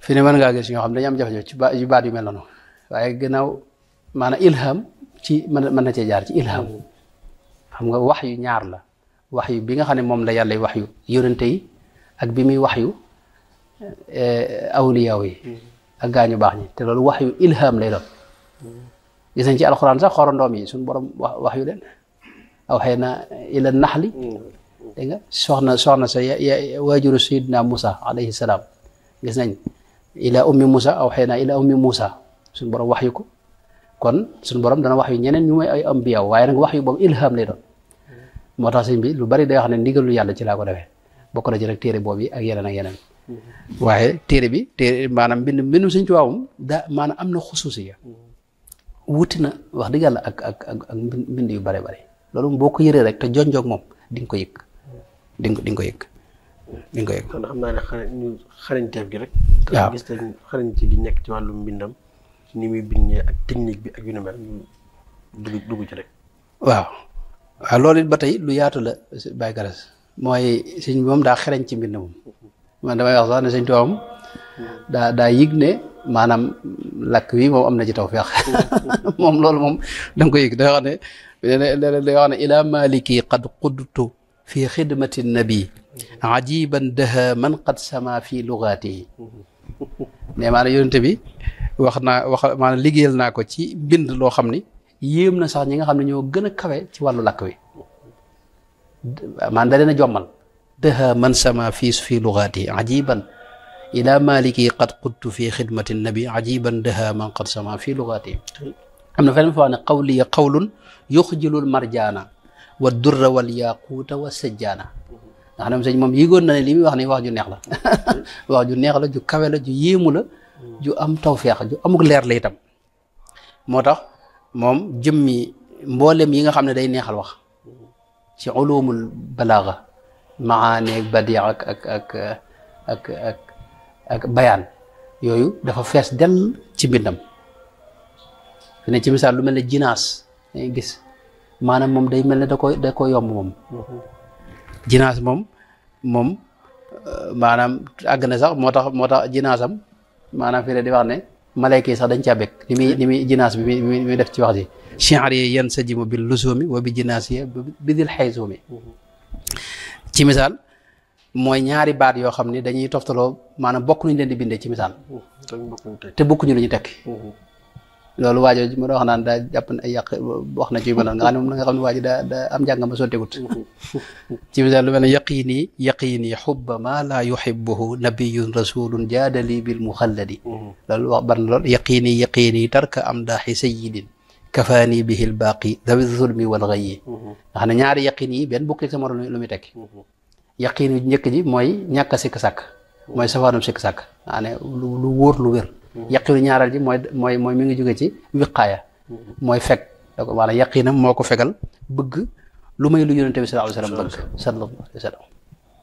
fi ne mën ngaa gis ñoo xam dañu am jafe-jafe ci baat yu mel noonu waaye gannaaw maanaam ilham ci mën na cee jaar ci ilham xam nga wax yu ñaar la wax yu bi nga xam ne moom la yàlla wax yu yonente yi ak bi muy wax yu awliyaaw yi ak gaañu baax ñi te loolu wax yu ilham lay doon gis nañ ci alxuraan sax xorondoom yi suñu borom wax yu leen aw xëy na ila naxli dégg nga soxna sa waajuru sayidina Musa alayhi salaam gis nañ ila ummi Musa aw xëy na ila ummi Musa suñu borom wax yu ko kon suñu borom dana wax yu ñeneen ñu may ay ambiyaaw waaye nag wax yu boobu ilham lay doon moo tax sëñ bi lu bari day wax ne ndigalu yàlla ci laa ko defee bokk na ci rek téere boobu ak yeneen waaye téere maanaam mbindum sëñ Tuubaa moom maanaam am na xusuusiya wuti na wax dëgg yàlla ak mbind yu bare loolu boo ko yëree rek te jonjoog moom di nga ko yëg di nga ko yëg di nga ko yëg. kon xam naa ne xarañteef gi rek. waaw gis nañ xarañte gi nekk ci wàllum mbindam ni muy bindee ak technique bi ak yu ne mel ñu dugg ci rek. waaw loolu it ba tey lu yaatu la Baye Garas mooy sëñ bi moom daa xereñ ci mbind moom man damay wax sax ne sëñ Tuubaa daa yëg ne maanaam lakk wi moom am na ci tawfeex moom loolu moom da nga ko yëg day wax ne day wax ne ila maliki qad qudtu fi xidmati nabi ajiban daha man qad sama fi lugaatihi ne maanaam yonente bi wax maanaam liggéeyal naa ko ci mbind loo xam ni yéem na sax ñi nga xam ne ñoo gën a kawe ci wàllu lakk wi maanaam da leen a jommal daha man sama fi lugaatihi ajiban ila maliki qad qudtu fi xidmati nabi ajiban daha man qad sama fi lugaatihi am na feneen fa wax ne qawliya qawlun yuxjilul marjaana wa durra wal yaquuta wa sajjaana nga xam ne sëñ moom yëgoon na ne li muy wax ni wax ju neex la wax ju neex la ju kawe la ju yéemu la ju am tawfeex ju amuk leer la itam moo tax moom jëmmi mboolem yi nga xam ne day neexal wax ci ulumul balaaga maaneeg badia ak bayaan yooyu dafa fees dell ci mbindam fi ne ci misaal lu mel ne jinaas dangay gis maanaam moom day mel ne da ko yomb moom jinaas moom maanaam àgg na sax moo tax jinaasam maanaam fii di wax ne malayka yi sax dañ caa bekk ni muy jinaas bi mi def ci wax ji shi'ri yansajimu bil lusumi wa bi jinaas yi bi dil xaysumi ci misaal mooy ñaari baat yoo xam ne dañuy toftaloo maanaam bokk nuñ leen di bindee ci misaal te bokkuñu lu ñu tekki loolu waajo ma doon wax naan daa jàpp ne ay yàq wax na ci yu mel noonu nga xam ne moom nga xam ne waa ji daa am njàngam ba sotteegut ci misaal lu mel ne yaqini xubba ma laa yuhibbuhu nabiyun rasulun jaadali bil muxalladi loolu wax bar na lool yaqini tarka am daaxi sayidin kafaani bihi lbaaqi dawi zulmi wal ghayyi nga xam ne ñaari yaqin yi benn bukk sama lu muy tekki yaqin yu njëkk ji mooy ñàkk a sikk sàkk mooy safaanum sikk sàkk nga ne lu wóor lu wér yaqinu ñaareel ji mooy mi ngi jóge ci wiqaaya mooy fekk da ko maanaam yaqinam moo ko fegal bëgg lu may lu yonente bi sallallahu alayhi wa sallam bëgg sallallahu alayhi wa sallam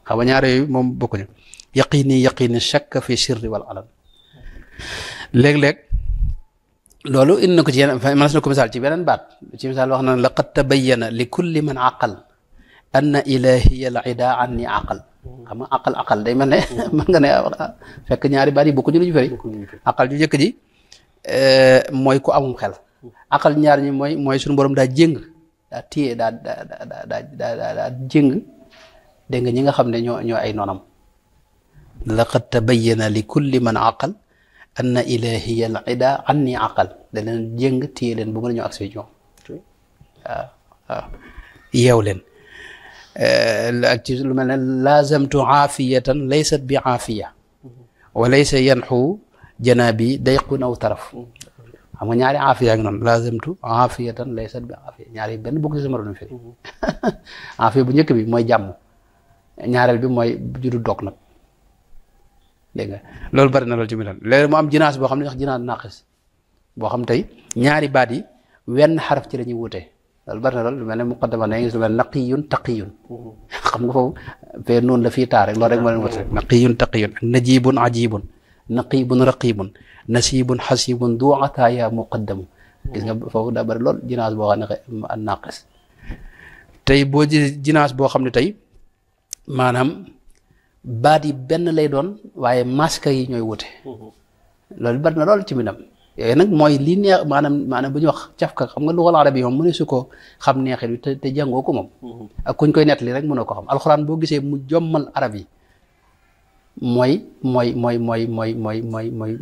xam nga ñaar yooyu moom bokkuñu yaqini shakka fi sirri wal alan léeg-léeg loolu indi na ko ci yeneen mënees na ko misaal ci beneen baat ci misaal wax na laqad tabayyana li kulli man aqal anna ilahiya al ida anni aqal xam nga aqal day mel ne mën nga ne fekk ñaari baat yi bokkuñu lu ñu fëri aqal ju njëkk ji mooy ku amum xel aqal ñaar ñi mooy suñu borom daa jéng daa téye daa jéng dégg nga ñi nga xam ne ñoo ay noonam laqad tabayyana li kulli man aqal anna ilahiya al ida anni aqal da leen jéng téye leen bu mën a ñëw accès ñoom waaw yeew leen ak ci lu mel ne laazamtu aafiyatan laysat bi aafiya wa laysa yanxu janaabi dayqun aw taraf xam nga ñaari aafiya ngi noonu laazamtu aafiyatan laysat bi aafiya ñaari benn bokk ci sama doon firi aafiya bu njëkk bi mooy jàmm ñaareel bi mooy judu dog nag dégg nga loolu bari na loolu ci misaal léegi mu am jinaas boo xam ne wax jinaas naqis boo xam tey ñaari baat yi wenn xaraf ci la ñuy wutee loolu bari na lool lu mel ne muqaddama na gis lu mel ne naqiyun taqiyun xam nga foofu fee noonu la fii taa rek loolu rek moo leen wute naqiyun taqiyun ak najibun ajibun naqibun raqibun nasibun xasibun du ataaya muqaddamu gis nga foofu daa bari lool jinaas boo xam ne an naqis tey boo ji jinaas boo xam ne tey maanaam baat yi benn lay doon waaye masque yi ñooy wute loolu bari na lool ci minam yooyu nag mooy li neex maanaam bu ñu wax cafka xam nga luxal arabi yi moom mu ne su ko xam neexit bi te jàngoo ko moom ak kuñ koy nettali rek mënoo ko xam alxuraan boo gisee mu jommal arab yi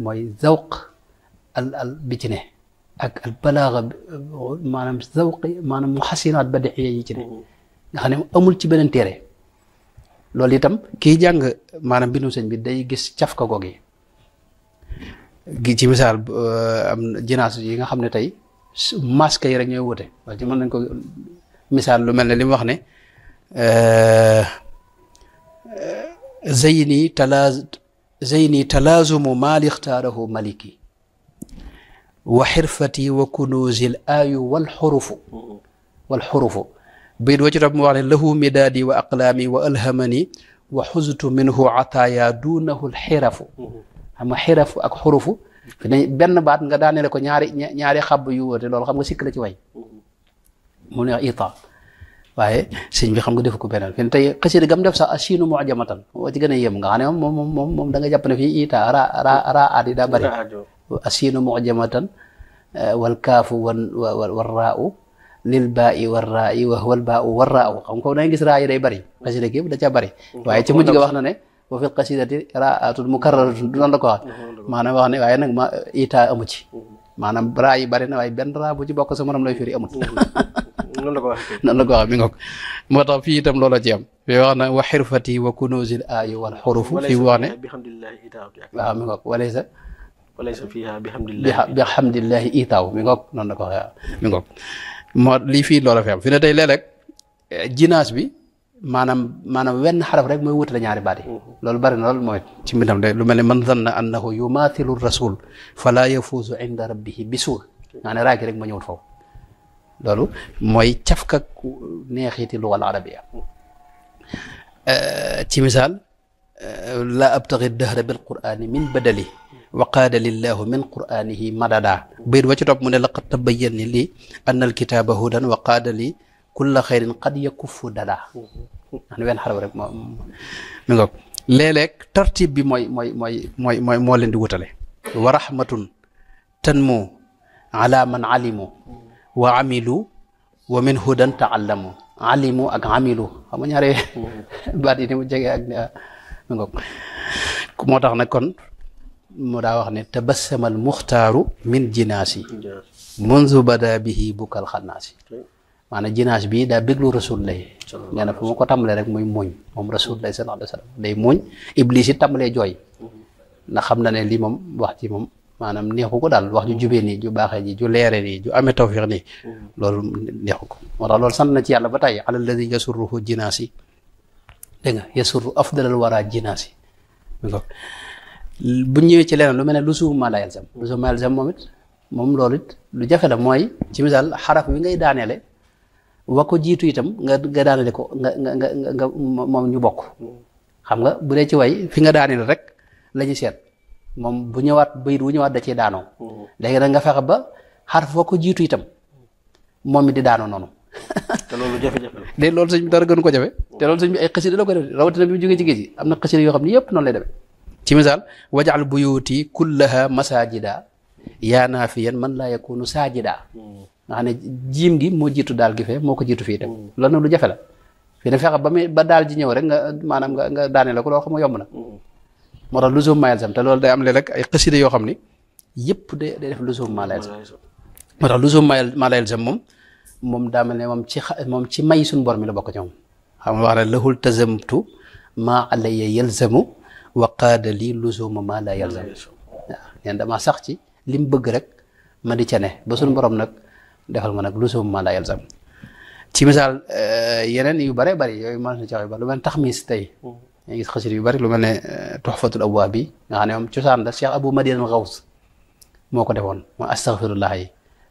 mooy zawq al bi ci ne ak al balaaga maanaam zawq maanaam mu xasinaat badiiya yi ci ne nga xam ne amul ci beneen téere loolu itam kii jàng maanaam bindu sëñ bi day gis cafka goog yi gi ci misaal am jinaas yi nga xam ne tey masque yi rek ñooy wute wala ci mën nañ ko misaal lu mel ne li mu wax ne zeyni talaazumu maa lixtaarahu maliki wa xirfati wa kunuuzil aayu wal xurufu bayit wa ci topp mu wax ne lahu midaadi wa aqlaami wa alhamani wa xuzutu minhu ataaya duunahu lxirafu xam nga xirafu ak xurufu fi ne benn baat nga daanele ko ñaari xabb yu wóote loolu xam nga sikk la ci way mu ne wax ita waaye sëñ bi xam nga def ko beneen fi ne tey xasida gam def sax asiinu mujamatan moo ci gën a yem nga xam ne moom da nga jàpp ne fii ita ra aat yi daa bëri asiinu mujamatan wal kaafu war raau lil baa i war raa i wa wal baa u war raa u xam nga da nga gis raa yi day bëri xasida gi da caa bëri waaye ci mujj ga wax na ne wa fil qasidati raatun mukarraratun du noonu la ko wax maanaam wax ne waaye nag ma ita amu ci maanaam raa yi bëri na waaye benn raa bu ci bokk sa morom lay firi amut noonu la ko waxee noonu la ko waxee mi ngoog moo tax fii itam loola ci am fi wax na wa xirfati wa kunuzil aayi wal xurufu fii wax ne waaw mi ngoog walaysa fiha bi hamdillahi itaaw mi ngoog noonu la ko waxee mi ngoog moo lii fii loola fi am fi ne tey léeg-léeg jinaas bi maanaam wenn xaraf rek mooy wutale ñaari baat yi loolu bari na loolu mooy ci mbindam de lu mel ne man zanna annahu yumaathilu rasul fala yafuuzu inda rabbihi bisuul nga ne raaki rek ma ñëwut foofu loolu mooy cafkak neexiti lugal arabiya ci misaal la abtagi dahra bil qur'ani min badali wa qaada lillahu min qur'anihi madada bayit wa ci topp mu ne laqad tabayyana li anna alkitaba hudan wa qaada li kulla xayrin qad yakuffu dada an wenn xarab rek mi ngoog léeg-léeg tartib bi moo leen di wutale wa rahmatun tanmu ala man alimu wa amilu wa min hudan taallamu alimu ak amilu xam nga ñaare baat yi ni mu jege ak mi ngoog moo tax nag kon mu daa wax ne tabassamal muxtaaru min jinaasi munzu bada bihi bukkal xannaasi maanaam jinaas bi daa béglu rasul lay nee na fu ma ko tàmbalee rek muy muuñ moom rasul lay sallallahu alayhi wa sallam day muuñ iblis it tàmbalee jooy ndax xam na ne lii moom wax ci moom maanaam neexu ko daal wax ju jubee nii ju baaxee ji ju leere nii ju amee tawfiq nii loolu neexu ko moo tax loolu sant na ci yàlla ba tey ala alladi yasurruhu jinaasi dégg nga yasurru afdalal wara jinaasi bu ñëwee ci leneen lu mel ne lu suuf maa la yalzam lu suuf maa yalzam moom it moom loolu it lu jafe la mooy ci misaal xaraf wi ngay daaneele wa ko jiitu itam nga daanele ko nga moom ñu bokk xam nga bu dee ci way fi nga daanele rek la ñu seet moom bu ñëwaat bayit bu ñëwaat da ciy daanoo léegi nag nga fexe ba xaraf wa ko jiitu itam moom it di daanoo noonu te loolu jafe-jafe la léegi loolu sëñ bi dara gënu ko jafe te loolu sëñ bi ay xasida la ko def rawatina bi mu jógee ci géej gi am na xasida yoo xam ne yëpp noonu lay demee ci misaal wajal buyuti kullaha masajida yaa naafiyan man laa yakunu saajida nga xam ne jiim gi moo jiitu daal gi fee moo ko jiitu fii itam loolu nag lu jafe la fii ne fexe ba daal ji ñëw rek nga maanaam nga daane la ko loo xam nga yomb na moo tax luzum maa yalzam te loolu day am léeg-léeg ay xasida yoo xam ni yëpp day def luzum maa la yalzam moo tax luzum maa la yalzam moom daa mel ne moom ci may suñu bor mi la bokk ci moom xam nga wax ne lahul tazamtu maa alayya yalzamu wa qaada lii luzuma maa la yalzam waaw neen damaa sax ci li mu bëgg rek ma di ca ne ba suñu borom nag defal ma nag luzuma maa la yalzam ci misaal yeneen yu bare bari yooyu mën na ci wax yu bari lu mel ne taxmis tey yaa gis xasida yu bari lu mel ne tuxfatul abwaab bi nga xam ne moom cosaan la Cheikh Abou Madiane Gaws moo ko defoon mooy astaghfirullah yi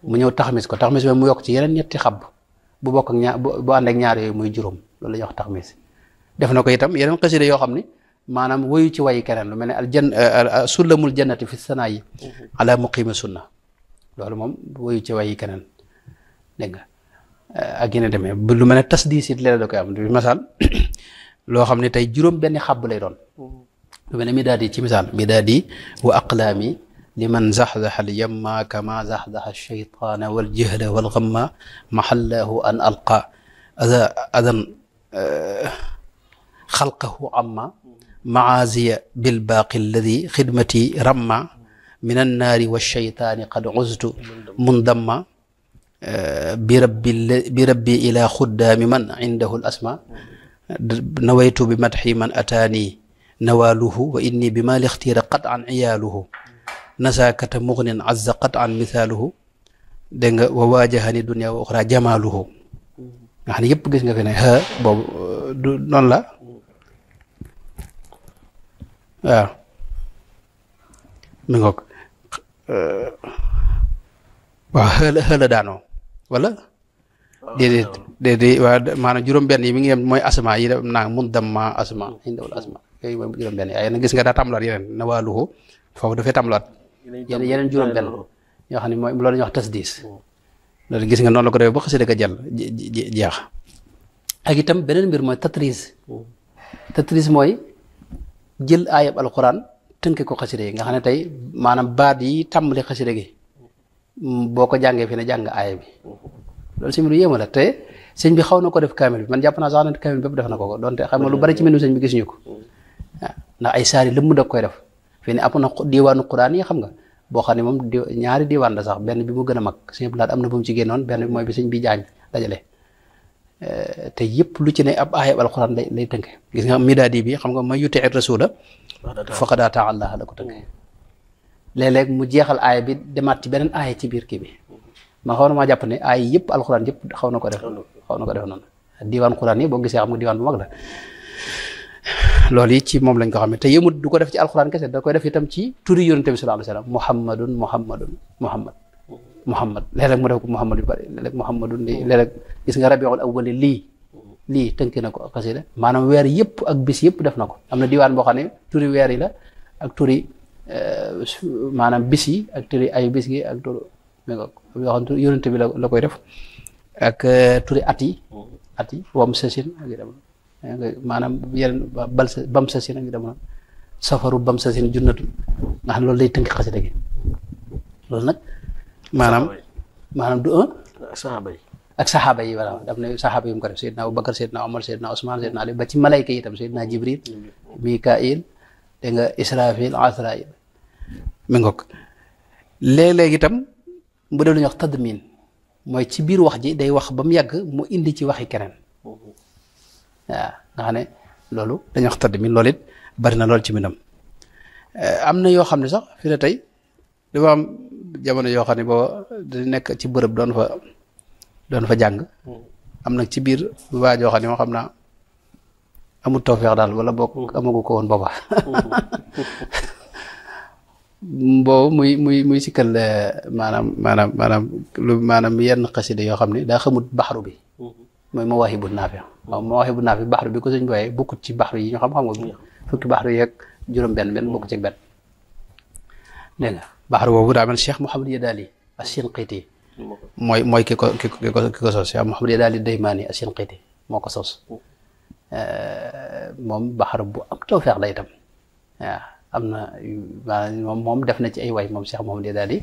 mu ñëw taxmis ko taxmis bi mu yokk ci yeneen ñetti xab bu bokk ak ñaar bu ànd ak ñaar yooyu muy juróom loolu la ñuy wax taxmis def na ko itam yeneen xasida yoo xam ni maanaam woyu ci wayi keneen lu mel ne sullamul jannati fi sanaa yi ala muqimi sunna loolu moom woyu ci wayi keneen dégg nga ak yeneen demee lu mel ne tasdiis it léeg-léeg da koy am du misaal loo xam ne tey juróom benn xàbb lay doon lu mel ne midaadi ci misaal midaadi wa aqlaami liman zaxzaxa al yamma kama zaxzaxa alcheytaana waljahla walgamma maxallahu an alqa adan xalqahu amma maaziya bilbaaqi alladi xidmati ramma min annaari walcheytaani qad uztu mundamma birabbi ila xuddaami man indahu al asma nawaytu bi madxi man ataani nawaaluhu wa inni bi ma lixtiira qat an iyaaluhu nasaakata mugnin azza qat an misaaluhu dégg nga wa waajahani dunia wa oxra jamaaluhu nga xam ne yëpp gis nga fi ne boobu du noonu la waaw mi ngoog waaw xëla daanoo wala déedéet waa maanaam juróom-benn yi mi ngi yem mooy asma yi da naa mun damma asma indawul asma yooyu mooy juróom-benn yi ay na gis nga daa tàmbalaat yeneen na waaluhu foofu dafay tàmbalaat yeneen juróom-benn yoo xam ne mooy loolu ñuy wax tasdiis loolu gis nga noonu la ko defee ba xasida ga jàll jeex ak itam beneen mbir mooy tatris mooy jël aayab alquran tënke ko xasida yi nga xam ne tey maanaam baat yi tàmbali xasida gi boo ko jàngee fi ne jàng aaya bi loolu sëñ bi lu yéema la te sëñ bi xaw na ko def kaamil bi man jàpp naa sax ne kaamil bépp def na ko donte xam nga lu bari ci mbindum sëñ bi gisuñu ko waaw ndax ay saari lëmm da koy def fii ne am na diwaanu quraan yi xam nga boo xam ne moom ñaari diwaan la sax benn bi mu gën a mag sëñ bi laat am na bu mu ci génnoon benn bi mooy bi sëñ bi jaañ dajale te yëpp lu ci ne ab aayab alquran lay tënke gis nga midaadi bi xam nga ma yuti rasula faqad ataa Allah la ko tënke léeg-léeg mu jeexal aaya bi demaat ci beneen aaya ci biir kii bi ma xaw na maa jàpp ne aaya yëpp alquran yëpp xaw na ko def noonu diwaan quran yi boo gisee xam nga diwaan bu mag la loolu yi ci moom lañ ko xam ne te yëmut du ko def ci alquran kese da koy def itam ci turi yonente bi sallallahu alayhi wasallam muhammad léeg-léeg mu def ko muhammad yu bari léeg-léeg muhammadun léeg-léeg gis nga rabiul awwali lii tënki na ko xasida maanaam weer yëpp ak bis yëpp def na ko am na diwaan boo xam ne turi weer yi la ak turi maanaam bis yi ak turi ay bis gi ak turi yoo xam ne yonente bi la koy def ak turi at yi wam sasin ak yu dem maanaam yeneen bam sasin ak yu dem safaru bam sasin junnatu nga xam ne loolu lay tënki xasida gi loolu nag maanaam du ak saxaaba yi voilà daf ne saxaaba yi mu ko def Seydina Abubakar Seydina Omar Seydina Ousmane Seydina Ali ba ci malayka yi itam Seydina Jibril Mikail dégg nga Israfil Asrail mi ngoog léeg-léeg itam bu dee lu ñuy wax tadmin mooy ci biir wax ji day wax ba mu yàgg mu indi ci waxi keneen waaw nga xam ne loolu dañuy wax tadmin loolu it bari na lool ci mbindam am na yoo xam ne sax fi ne tey dafa am jamono yoo xam ne boo da nekk ci bërëb doon fa jàng am nag ci biir waa joo xam ne moo xam naa amul tawfeex daal wala boo amagu ko woon booba boobu muy sikkal maanaam yenn xasida yoo xam ne daa xamut baxaru bi mooy mawaahibu naafi waaw mawaahibu naafi baxaru bi ko suñ booyee bokkut ci baxaru yi ñu xam nga fukki baxaru yeeg juróom benn bokk ci benn dégg nga baxaru boobu daa mel Cheikh Mouhamed Yadaali As-Sinqiiti mooy ki ko sos Cheikh Mouhamed Yadaali Daymaani As-Sinqiiti moo ko sos moom baxaru bu am tawfeex la itam waaw am na maanaam moom def na ci ay way moom Cheikh Mouhamed Yadaali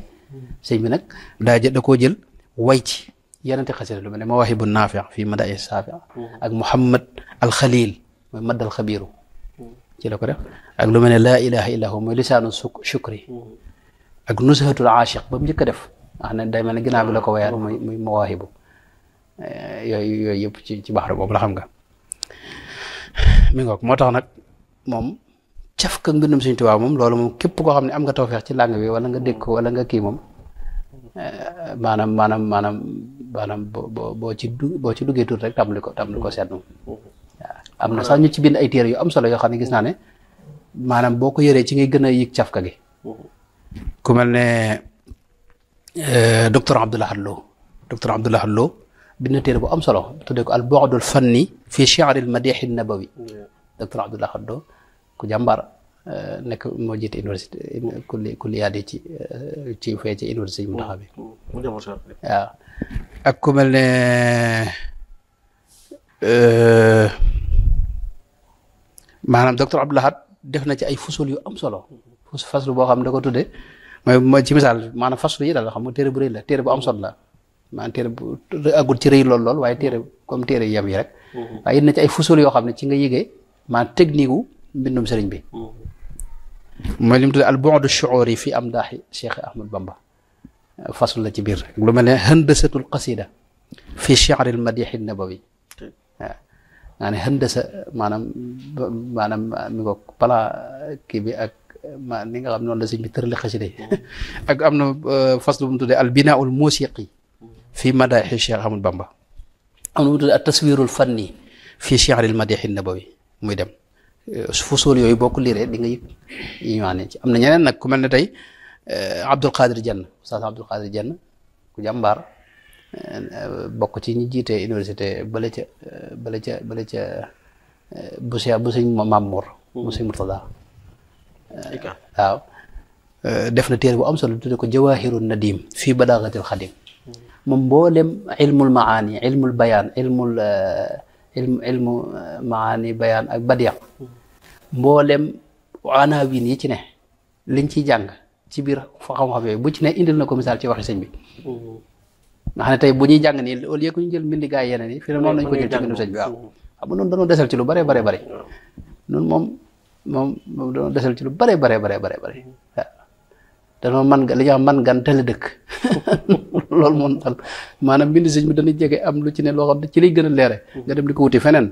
sëñ bi nag da koo jël way ci yenente xasida lu mel ne Mawaahibu Naafi fii Madaa'i Saafi ak Muhammad al Xaliil mooy Madd al Xabiiru ci la ko def ak lu mel ne laa ilaha illa hu mooy lisaanu shukri ak nushatul aashiq ba mu njëkk a def wax ne day mel ne ginnaaw bi la ko wayaat muy Mawaahibu yooyu yëpp ci baxaru boobu la xam nga mi ngoog moo tax nag moom caf ka mbindum Sëñ Tuubaa moom loolu moom képp koo xam ne am nga tawfeex ci làng bi wala nga dégg ko wala nga kii moom maanaam boo ci duggee tuut rek tàmbali ko seet moom waaw am na sax ñu ci bind ay téere yu am solo yoo xam ne gis naa ne maanaam boo ko yëree ci ngay gën a yëg cafka gi ku mel ne docteur Abdoul Ahad Lo bind na téere bu am solo tuddee ko al bu'dul fanni fi shi'r al madih an nabawi docteur Abdoul Ahad Lo ku jàmbaar nekk moo jiite université kulliyaat yi ci fee ci université yi mu taxaw bi waaw ak ku mel ne maanaam docteur Abdoul Ahad def na ci ay fusul yu am solo faslu boo xam ne da ko tuddee mooy ci misaal maanaam faslu yi daal xam nga téere bu rëy la téere bu am solo la maanaam téere bu agul ci rëy lool waaye téere comme téere yem yi rek waaye it na ci ay fusul yoo xam ne ci nga yëgee maanaam technique wu mbindum sëriñ bi mooy li mu tuddee al bu'du shu'uri fi amdaahi Cheikh Ahmad Bamba faslu la ci biir lu mel ne handasatul qasida fi shi'r al madih an nabawi waaw nga ne handasa maanaam mi ko pala kii bi ak ni nga xam noonu la sëñ bi tërali xasida yi ak am na faslu bu mu tuddee al binaa'ul musiqi fi madaahi Cheikh Ahmad Bamba am na bu mu tuddee at taswirul fanni fi shi'r al madih an nabawi muy dem fusul yooyu boo ko liiree di nga yëg yi ñu wax ne ci am na ñeneen nag ku mel ne tey Abdul Qadir Jenn Oustaz Abdul Qadir Jenn ku jàmbaar bokk ci ñi jiite université bale ca bu sëñ Mamour bu sëñ Murtada waaw def na téere bu am solo tudde ko Jawahirun Nadim fii Balaagatil Xadim moom mboolem ilmul maani ilmul bayaan ilmu maani bayaan ak badiya mboolem anawin yi ci ne liñ ciy jàng ci biir xam-xam yooyu bu ci ne indil na ko misaal ci waxi sëñ bi nga xam ne tey bu ñuy jàng nii au lieu que ñu jël mbindi gaay yeneen yi fi ne noonu lañ ko jël ci mbindu sëñ bi waaw xam nga noonu dañoo desal ci lu bare noonu moom dañoo desal ci lu bare waaw danoo man li ñuy wax man gan tële dëkk loolu moom dal maanaam mbindi sëñ bi dana jege am lu ci ne loo xam ne ci lay gën a leere nga dem di ko wuti feneen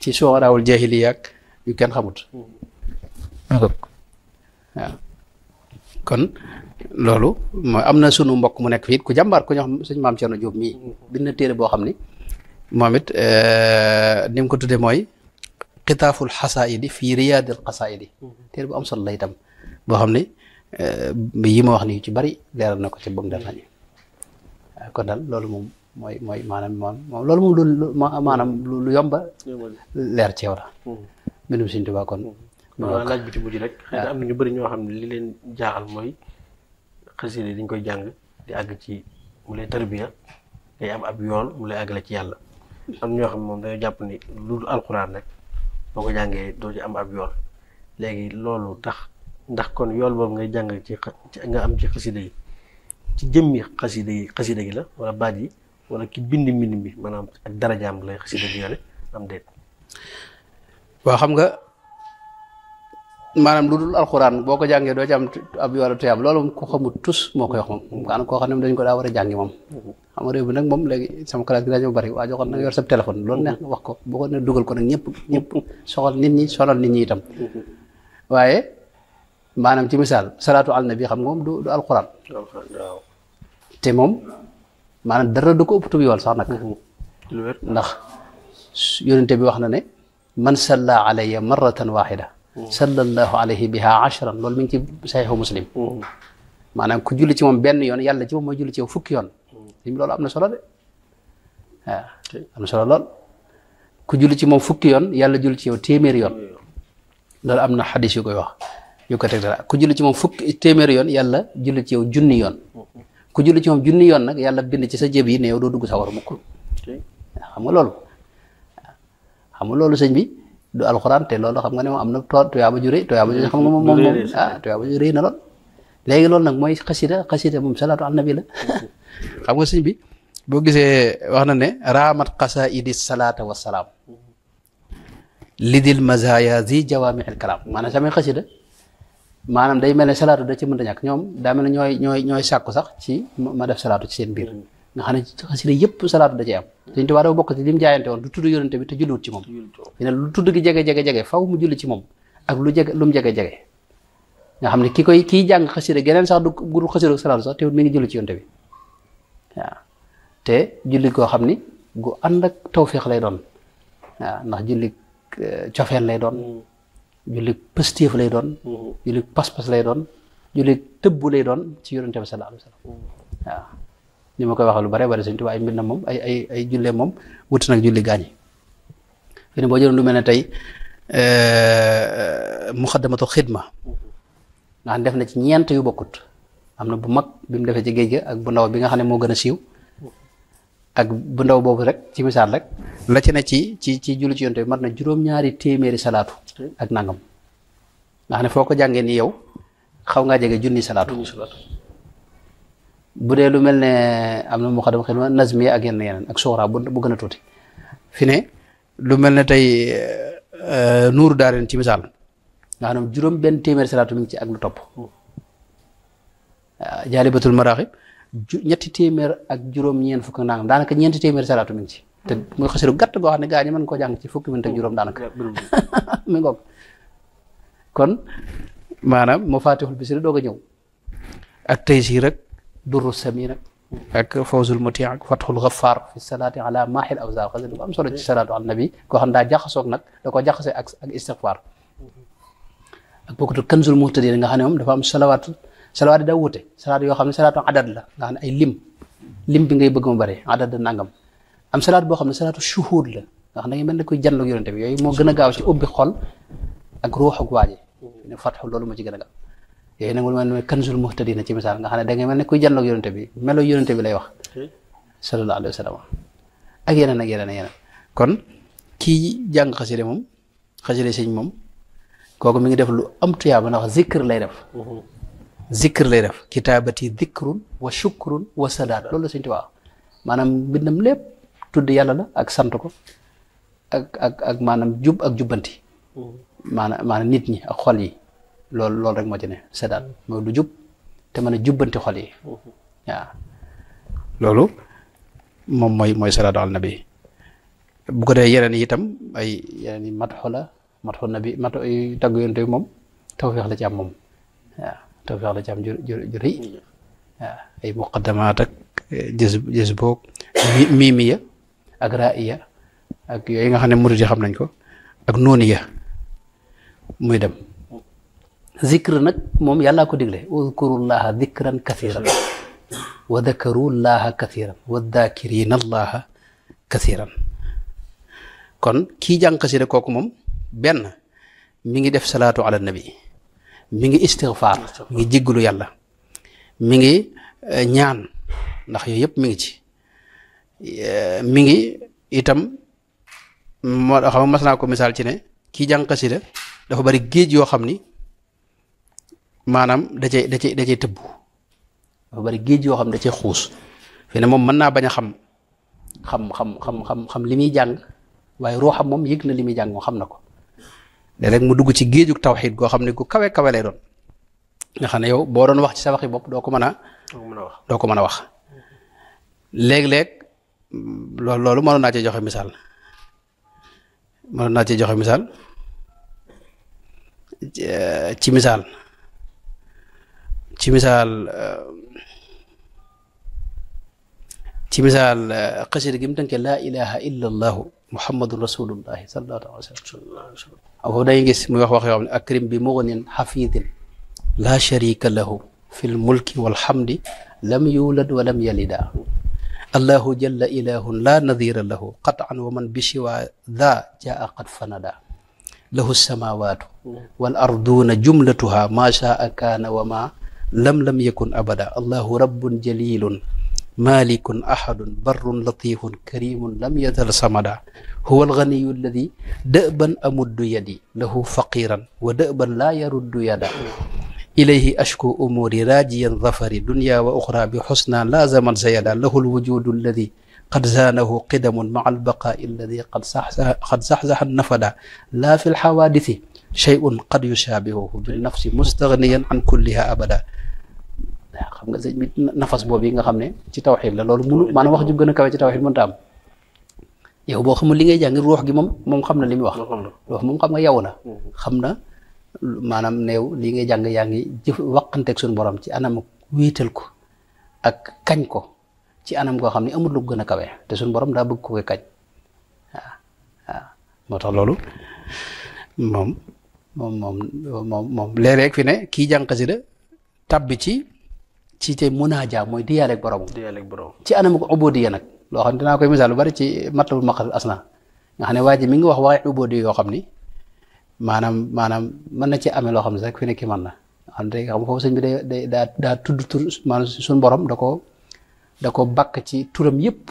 ci shu'araa'ul jaahiliyya ak yu kenn xamut waaw kon loolu mooy am na sunu mbokk mu nekk fii ku jàmbaar ku ñoo xam sëñ Maam Cerno Jóob mii bind na téere boo xam ni moom it ni mu ko tuddee mooy xitaaful xasaayidi fii riyaadil xasaayidi téere bu am solo la itam boo xam ni yi ma wax ni yu ci bari leeral na ko ci bam dal nañu kon daal loolu moom mooy maanaam moom loolu moom lu maanaam lu yomba leer ci yow la mbindum Sëñ Tuubaa kon laaj bi ci mujj rek xëy na am na ñu bëri ñoo xam ne li leen jaaxal mooy xasida yi dañ koy jàng di àgg ci mu lay tarbiya ngay am ab yool mu lay àggale ci yàlla am ñoo xam ne moom dañoo jàpp ni lu dul alxuraan rek boo ko jàngee doo ci am ab yool léegi loolu tax ndax kon yool boobu ngay jàng ci nga am ci xasida yi ci jëmmi xasida gi la wala baat yi wala ki bind mbind mi maanaam ak darajaam lay xasida gi yore am déet waaw xam nga maanaam lu dul alxuraan boo ko jàngee doo ci am ab yoolu tuyaab loolu ko xamul tus moo koy wax moom maanaam koo xam ne dañ ko daa war a jàngi moom xam nga réew bi nag moom léegi sama classe gi dañoo bari waa joxoon nag yor sa téléphone loolu neex wax ko boo ko ne dugal ko nag ñëpp soxal nit ñi sonal nit ñi itam waaye maanaam ci misaal salaatu ala nabi xam nga moom du alxuraan te moom maanaam dara du ko ëpp tubi yool sax nag ndax yonente bi wax na ne man salla alayya marratan waxida sallallahu alayhi biha ashran loolu mi ngi ci saxiixu muslim maanaam ku julli ci moom benn yoon yàlla ci moom mooy julli ci yow fukki yoon loolu am na solo de waaw am na solo lool ku julli ci moom fukki yoon yàlla julli ci yow téeméeri yoon loolu am na xadis yu koy wax yu ko teg dara ku julli ci moom fukki téeméeri yoon yàlla julli ci yow junni yoon ku julli ci moom junni yoon nag yàlla bind ci sa jëb yi ne yow doo dugg sa war mukk xam nga loolu xam nga loolu sëñ bi du alxuraan te loolu xam nga ne moom am na tuyaaba ju rëy tuyaaba ju xam nga moom tuyaaba ju rëy na lool léegi loolu nag mooy xasida moom salaatu ala nabi la xam nga sëñ bi boo gisee wax na ne raamat qasaidi salaata wasalaam lidil mazaya zi jawaami'il kalaam maanaam samay xasida maanaam day mel ne salaatu da ci mënta ñàkk ñoom daa mel ne ñooy sàkku sax ci ma def salaatu ci seen biir nga xam ne xasida yëpp salaatu da cee am Sëñ Tuubaa dafa bokk ci li mu jaayante woon du tudd yonente bi te julliwut ci moom fi ne lu tudd gi jege faw mu julli ci moom ak lu mu jege nga xam ne kii jàng xasida geneen sax du guru xasida salaatu sax te mi ngi julli ci yonente bi waaw te julli koo xam ni gu ànd ak tawféex lay doon waaw ndax julli cofeel lay doon julli pëstéef lay doon julli pas-pas lay doon julli tëbbu lay doon ci yonente bi sallallahu alayhi wa sallam waaw ni ma koy waxee lu bare bari Sëñ Tuubaa ay mbir na moom ay jullee moom wuti nag julli gaañi fi ne boo jëloon lu mel ne tey muxaddamatu xidma nga xam def na ci ñeent yu bokkut am na bu mag bi mu defee ci géej ga ak bu ndaw bi nga xam ne moo gën a siiw ak bu ndaw boobu rek ci misaal rek la ci ne ci julli ci yonte bi mat na juróom-ñaari téeméeri salaatu ak nangam nga xam ne foo ko jàngee ni yow xaw ngaa jege junni salaatu bu dee lu mel ne am na muxaddam xidma nazmi ak yeneen ak suxra bu gën a tuuti fi ne lu mel ne tey nuuru daareen ci misaal nga xam ne juróom benn téeméeri salaatu mi ngi ci ak lu topp jaalibatul maraaxib ñetti téeméer ak juróom-ñeent fukk nangam daanaka ñeenti téeméeri salaatu mi ngi ci te muy xasiru gàtt goo xam ne gaa ñi mën koo jàng ci fukki minute ak juróom daanaka mi ngoog kon maanaam moo faatixul bisri doog a ñëw ak taysiir rek durru sami nag ak fawzul muti ak fatxul xafaar fi salaati ala maaxil awzaar xasida bu am solo ci salaatu ala nabi koo xam daa jaxasoog nag da ko jaxase ak istixfaar ak bokkatu kanzul muhtadi nga xam ne moom dafa am salawaat yi daa wute salaat yoo xam ne salaatu adad la nga xam ne ay lim lim bi ngay bëgg mu bari adad nangam am salaat boo xam ne salaatu shuhud la nga xam ne nga mel ne koy janloog yonente bi yooyu moo gën a gaaw ci ubbi xol ak ruux ak waaji ne fatxu loolu moo ci gën a gaaw yooyu nag mel ne kanzul muhtadina ci misaal nga xam ne da ngay mel ne koy janloog yonente bi melo yonente bi lay wax sallallahu alayhi wa sallam ak yeneen ak yeneen ak yeneen kon kii jàng xasida moom xasida sëñ moom kooku mi ngi def lu am tuyaaba ndax zikr lay def zikr lay def kitaabati zikrun wa shukrun wa sadaat loolu la sëñ Tuubaa maanaam mbindam lépp tudd yàlla la ak sant ko ak maanaam jub ak jubbanti maanaam nit ñi ak xol yi loolu rek moo ci ne sadaat mooy lu jub te mën a jubbanti xol yi waaw loolu moom mooy salaatu ala nabi bu ko dee yeneen yi itam ay yeneen yi matxu la matxu nabi mat tagg yonent bi moom tawfeex la ci am moom waaw tawfeex la ci am ju rëy waaw ay muqaddamaat ak jës boog miimiya ak ra'iya ak yooyu nga xam ne murid yi xam nañ ko ak nooniya muy dem zikr nag moom yàllaa ko digle udkurullaha dikran kathiran wa dakarullaha kathiran wa dakirina allaha kathiran kon kii jàng xasida kooku moom benn mi ngi def salaatu ala nabi mi ngi istighfar mi ngi jéggalu yàlla mi ngi ñaan ndax yooyu yëpp mi ngi ci mi ngi itam moo xam mas naa ko misaal ci ne kii jàng xasida dafa bari géej yoo xam ni maanaam da cay tëbb dafa bari géej yoo xam ne da cay xuus fi ne moom mën naa bañ a xam li muy jàng waaye ruuxam moom yëg na li muy jàng moom xam na ko léeg-léeg mu dugg ci géejug tawxiid goo xam ne gu kawe kawe lay doon nga xam ne yow boo doon wax ci sa waxi bopp doo ko mën a wax léeg-léeg loolu mënoon naa cee joxe misaal ci misaal xasida gi mu tënkee laa ilaha illa allahu muhammadun rasulullahi sallallahu alayhi wa sallam foofu day gis muy wax yoo xam ne akrim bi mughnin xafidin laa sharika lahu fi l mulki walhamdi lam yulad wa lam yalida allahu jalla ilahun la nadira lahu qatan wa man bi shiwa dha jaa qad fanada lahu samawatu wal arduna jumlatuha ma shaa kaana wa ma lam yakun abada allahu rabbun jalilun malikun ahadun barrun latifun karimun lam yazal samada huwa alganiyu alladi dëban amuddu yadi lahu faqiran wa dëban laa yaruddu yada ilayhi ashku umuri rajiyan zafari dunya wa uxra bi xusna laazaman sayada lahu alwujudu alladi qad zaanahu qidamun maa albaqaai alladi qad saxsaxa nafada laa fi lxawaadisi shay'un qad yushaabihuhu binnafsi mustagniyan an kulliha abada xam nga sëñ bi nafas boobu yi nga xam ne ci tawxiid la loolu mënu maanaam wax ju gën a kawe ci tawxiid mënta am yow boo xamul li ngay jàng ruux gi moom xam na li muy wax ruux moom xam nga yow na xam na maanaam neew li ngay jàng yaa ngi jëf waqanteeg suñu borom ci anam wéetal ko ak kañ ko ci anam goo xam ne amul lu gën a kawe te suñu borom daa bëgg ko koy kañ waaw moo tax loolu moom léeg-léeg fi ne kii jàng xasida tabbi ci te munaaja mooy diyaaleeg borom ci anam ko ubudiya nag loo xam ne dinaa koy misaal lu bari ci matlabul maqasid asna nga xam ne waa ji mi ngi wax waxee ubudiya yoo xam ni maanaam mën na ci amee loo xam ne rek fi ne ki mën na xam ne xam foofu sëñ bi day daa tudd tur maanaam suñu borom da ko bakk ci turam yëpp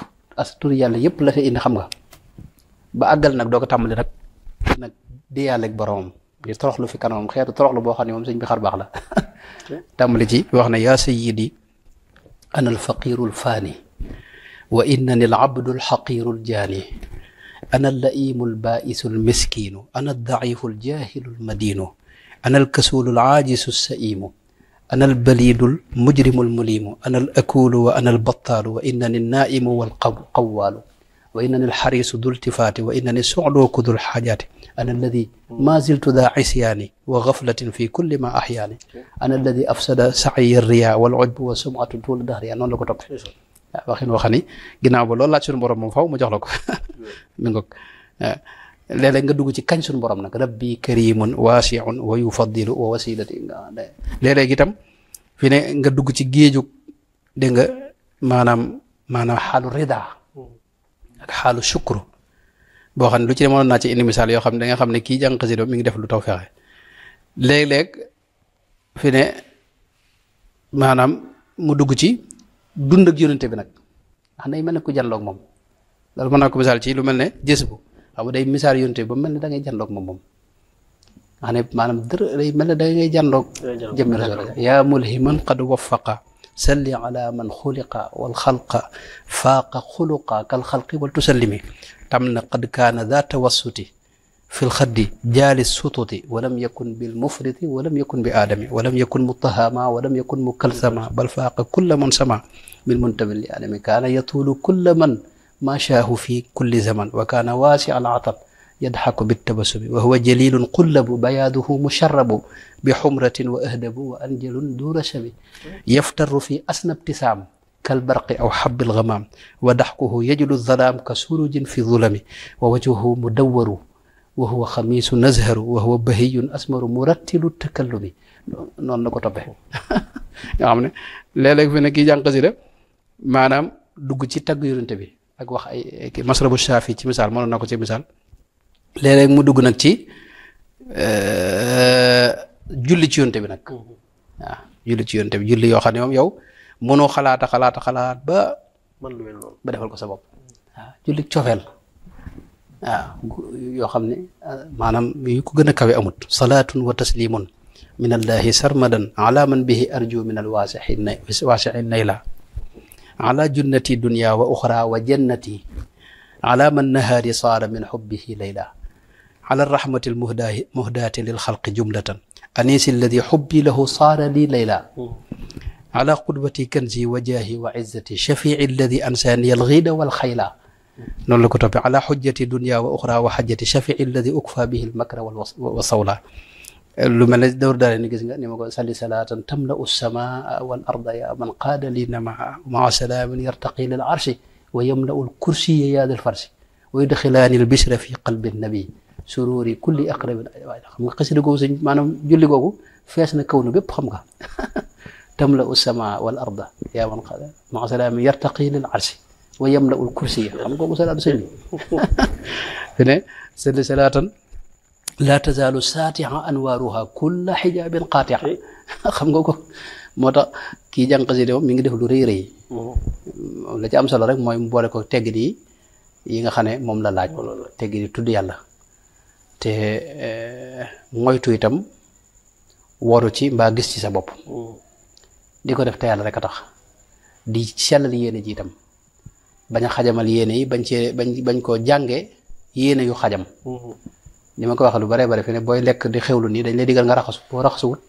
tur yàlla yëpp la fi indi xam nga ba àggal nag doo ko tàmbali nag diyaaleeg boromam ngir toroxlu fi kanamam xeetu toroxlu boo xam ne moom sëñ bi xar baax la tàmbali ci wax ne yaa sayyidi ana alfaqiru alfaani wa innani alabdu alxaqiru aljaani ana allaimu albaisu almiskinu ana aldaifu aljahilu almadinu ana alkasulu alaajisu alsaimu ana albalidu almujrimu almulimu ana alakulu wa ana albattalu wa innani alnaimu walqawaalu wa innani alxarisu du ltifaati wa innani sucluku du lxaajaati ana alladi ma ziltu daa isyaani wa gaflatin fi kulli ma axyaani ana alladi afsada saciya riya wal ujbu wa sumatu tuula dahriya noonu la ko topp waaw waxin waxa ni ginnaaw ba loolu laaj suñu borom moom faw mu jox la ko mi ngoog léeg-léeg nga dugg ci kañ suñu borom nag rabbi karimun waasiun wa yufaddilu wa wasilati nga léeg-léeg itam fi ne nga dugg ci géejug dégg nga maanaam xaalu rida ak xaalu shukru boo xam ne lu ci demoon naa ci indi misaal yoo xam ne da nga xam ne kii jàng xasida mi ngi def lu taw fexe léeg-léeg fi ne maanaam mu dugg ci dund ak yonente bi nag ndax day mel ne ku janloog moom loolu mën naa ko misaal ci lu mel ne jës bu xam nga day misaal yonente bi ba mel ne da ngay janloog moom xam ne maanaam dër day mel ne da ngay janloog jëmmi rasul yaa mulhiman qad waffaqa salli ala man xuliqa wal xalqa faaqa xuluqa kal xalqi wal tusallimi tam na qad kaana daa tawassuti fi lxaddi jaali sututi walam yakun bil mufriti walam yakun bi aadami walam yakun mutahama walam yakun mukalsama bal faaqa kulla man sama min muntamin li aadami kaana yatuulu kulla man ma shaahu fi kulli zaman wa kaana waasi al atab yadxaku bittabasumi wa huwa jalilun qullabu bayaaduhu musharrabu bi xumratin wa ahdabu wa anjalun duura shabi yaftaru fi asna ibtisaam kalbarqi aw xabbil gamaam wa daxkuhu yajlu zalaam ka surujin fi zulami wa wajhuhu mudawwaru wa huwa xamiisu nazharu wa huwa bahiyun asmaru murattilu takallumi noonu la ko toppee nga xam ne léeg-léeg fi ne kii jàng xasida maanaam dugg ci tagg yonente bi ak wax ay masrabu shaafi ci misaal mënoon na ko ci misaal léeg-léeg mu dugg nag ci julli ci yonte bi nag waaw julli ci yonte bi julli yoo xam ne moom yow mënoo xalaat ba man lu mel noonu ba defal ko sa bopp waaw julli cofeel waaw yoo xam ne maanaam yu ko gën a kawe amut salaatun wa taslimun min allahi sarmadan ala man bihi arju min alwaasixi nayla ala junnati dunya wa uxra wa jannati ala man nahaari saara min xubbihi layla ala rahmati almuhdaati lilxalqi jumlatan anisi alladi xubbi lahu saara li layla ala qudwati kanzi wa jaahi wa izzati shafii alladi ansaani alxiida walxayla noonu la ko toppee ala xujjati dunya wa uxra wa xajjati shafii alladi ukfa bihi almakra wa sawla lu mel ne dawr daale ni gis nga ni ma ko salli salaatan tamla'u samaa wal arda ya man qaada li namaa maa salaamin yartaqi lil arshi wa yamla'u al-kursiya yaa dal farsi wa yudxilaani al-bishra fi qalbi nabi sururi kulli aqrabin waaye xam nga xasida googu sëñ maanaam julli googu fees na kaw na bépp xam nga tamla'u samaa wal arda yaa man qaada maa salaamin yartaqi lil arshi wa yamla'u al-kursiya xam nga googu salaatu sëñ bi fi ne salli salaatan laa tazaalu saatiha anwaaruha kulla xijaabin qaatiha xam nga ko moo tax kii jàng xasida moom mi ngi def lu rëy rëy la ci am solo rek mooy mu boole ko teggin yi nga xam ne moom la laaj teggin yi tudd yàlla te moytu itam waru ci mbaa gis ci sa bopp di ko def te yàlla rek a tax di sellal yéene ji itam bañ a xajamal yéene yi bañ koo jànge yéene yu xajam ni ma ko waxee lu bare bare fi ne booy lekk di xewlu nii dañ lay digal nga raxasu boo raxasuwut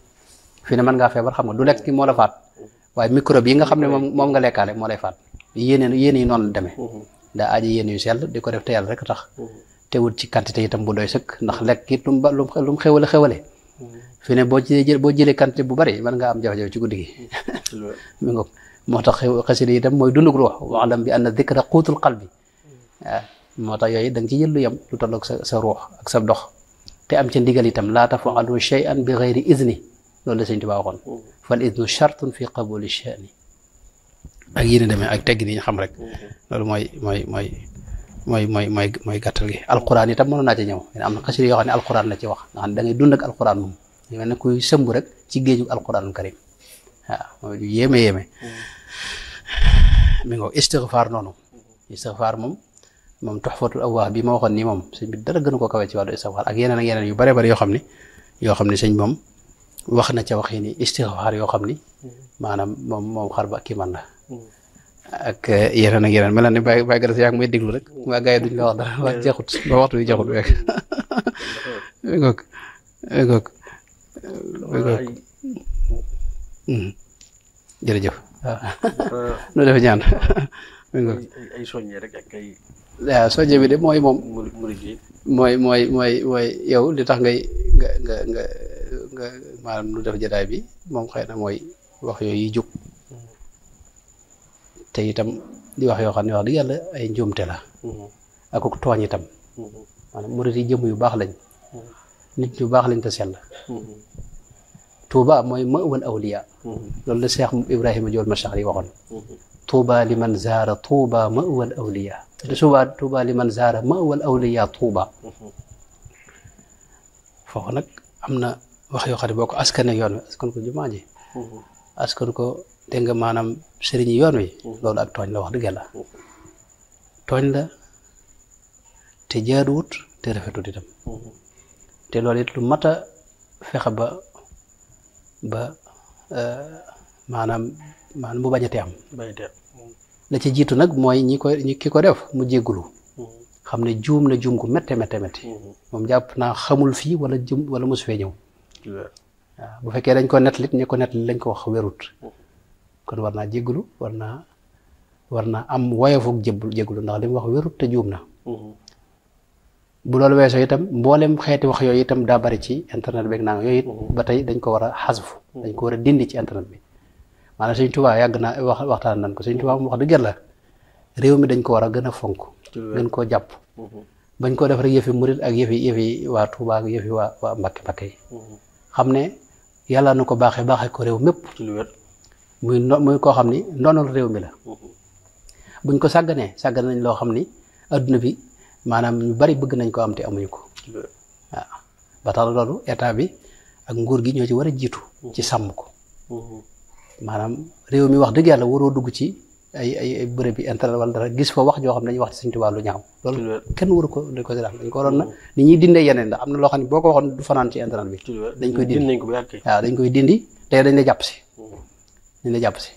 fi ne mën ngaa feebar xam nga du lekk ki moo la faat waaye microbe yi nga xam ne moom nga lekkaale moo lay faat yéene yi noonu la demee daa aaji yéene yu sell di ko def te yàlla rek a tax te wut ci quantité itam bu doy sëkk ndax lekk it lu mu xewale fi ne boo jëlee quantité bu bari mën ngaa am jafe-jafe ci guddi gi mi nga moo tax xasida itam mooy dundug ruux waalam bi anna dikra quutul qalbi waaw moo tax yooyu da nga ci jël lu yem lu tolloog sa ruux ak sa dox te am ca ndigal itam laa tafalu shay'an bi gayri izni loolu la sëñ Tuubaa waxoon fal idnu shartun fi qabuli sha'ni ak yéen a demee ak tegg ni ñu xam rek loolu mooy gàttal gi alquran itam mënoon naa ci ñëw am na xasida yoo xam ne alquran la ci wax nga xam ne da ngay dund ak alquran moom ñu mel ne kuy sëmb rek ci géeju alquranul karim waaw mooy lu yéeme mi ngo istigfaar noonu istigfaar moom tuxfatul awwaah bi ma waxoon nii moom sëñ bi dara gënu ko kawe ci wàllu istigfaar ak yeneen yu bare yoo xam ne sëñ moom wax na ca wax yi ni istigfaar yoo xam ni maanaam moom xar ba kii man la ak yeneen mel na ni bàyyi gën a si yaa ngi may déglu rek waa gars yi duñ la wax dara wax jeexut ba waxtu bi jeexut rek jërëjëf waaw nu def ñaan ay soññe rek ak ay waaw soññe bi de mooy moom mooy yow li tax nga maanaam nu def jotaay bi moom xëy na mooy wax yooyu yi jóg te itam di wax yoo xam ne wax dëgg yàlla ay njuumte la ak ko tooñ itam maanaam murid yi jëmm yu baax lañ nit ñu baax lañ te sell Tuuba mooy ma'wal awliya loolu la Cheikh Ibrahima Jool Machar yi waxoon tuuba liman zaara tuuba mawal awliya tuuba liman zaara mawal awliya tuuba foofu nag am na wax yoo xam ne boo ko askane yoon wi askan ko jumaa ji askan ko dégg nga maanaam sëriñi yoon wi loolu ak tooñ la wax dëgg yàlla tooñ la te jaaduwut te rafetut itam te loolu it lu mat a fexe ba maanaam mu bañate am la ci jiitu nag mooy ki ko def mu jéggulu xam ne juum na juum gu métte moom jàpp naa xamul fii wala mosu fee ñëw waaw bu fekkee dañ ko nettalit ñi ko nettalit lañ ko wax wérut kon war naa jéggulu war naa am woyofuk jéggulu ndax li mu wax wérut te juum na bu loolu weesoo itam mboolem xeeti wax yooyu itam daa bari ci internet beeg naa yooyu it ba tey dañ ko war a xasfu dañ ko war a dindi ci internet bi maanaam Sëñ Tuubaa yàgg naa waxtaan nañ ko Sëñ Tuubaa mu wax dëgg yàlla réew mi dañ ko war a gën a fonk gën koo jàpp bañ ko def rek yëfi murit ak yëfi waa Tuubaa ak yëfi waa Mbàkke yi xam ne yàlla na ko baaxee ko réew mépp muy koo xam ni ndonol réew mi la buñ ko sàggan nañ loo xam ni adduna bi maanaam ñu bari bëgg nañ ko am te amuñu ko waaw ba tax loolu état bi ak nguur gi ñoo ci war a jiitu ci sàmm ko maanaam réew mi wax dëgg yàlla waroo dugg ci ay bërëb bi internet wala dara gis fa wax joo xam ne dañuy wax ci Sëñ Tuubaa lu ñaaw loolu kenn waru ko dañ ko dañ ko waroon na ni ñuy dindee yeneen ndax am na loo xam ne boo ko waxoon du fanaan ci internet bi dañ koy dindi waaw dañ koy dindi te dañ la jàpp si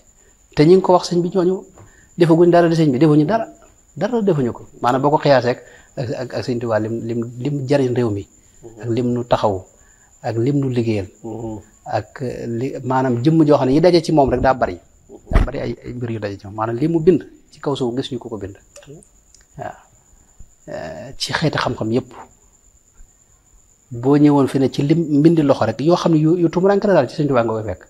te ñi ngi ko wax sëñ bi ñooñu defaguñ dara di sëñ bi defuñu dara defuñu ko maanaam boo ko xiyaasee ak Sëñ Tuubaa lim jariñ réew mi ak lim nu taxaw ak lim nu liggéeyal ak maanaam jëmm joo xam ne yi daje ci moom rek daa bari ay mbir yu daje ci moom maanaam li mu bind ci kaw suuf gis ñu ko bind waaw ci xeeti xam-xam yëpp boo ñëwoon fi ne ci lim mbindi loxo rek yoo xam ne yu tumuranke la daal ci Sëñ Tuubaa nga koy fekk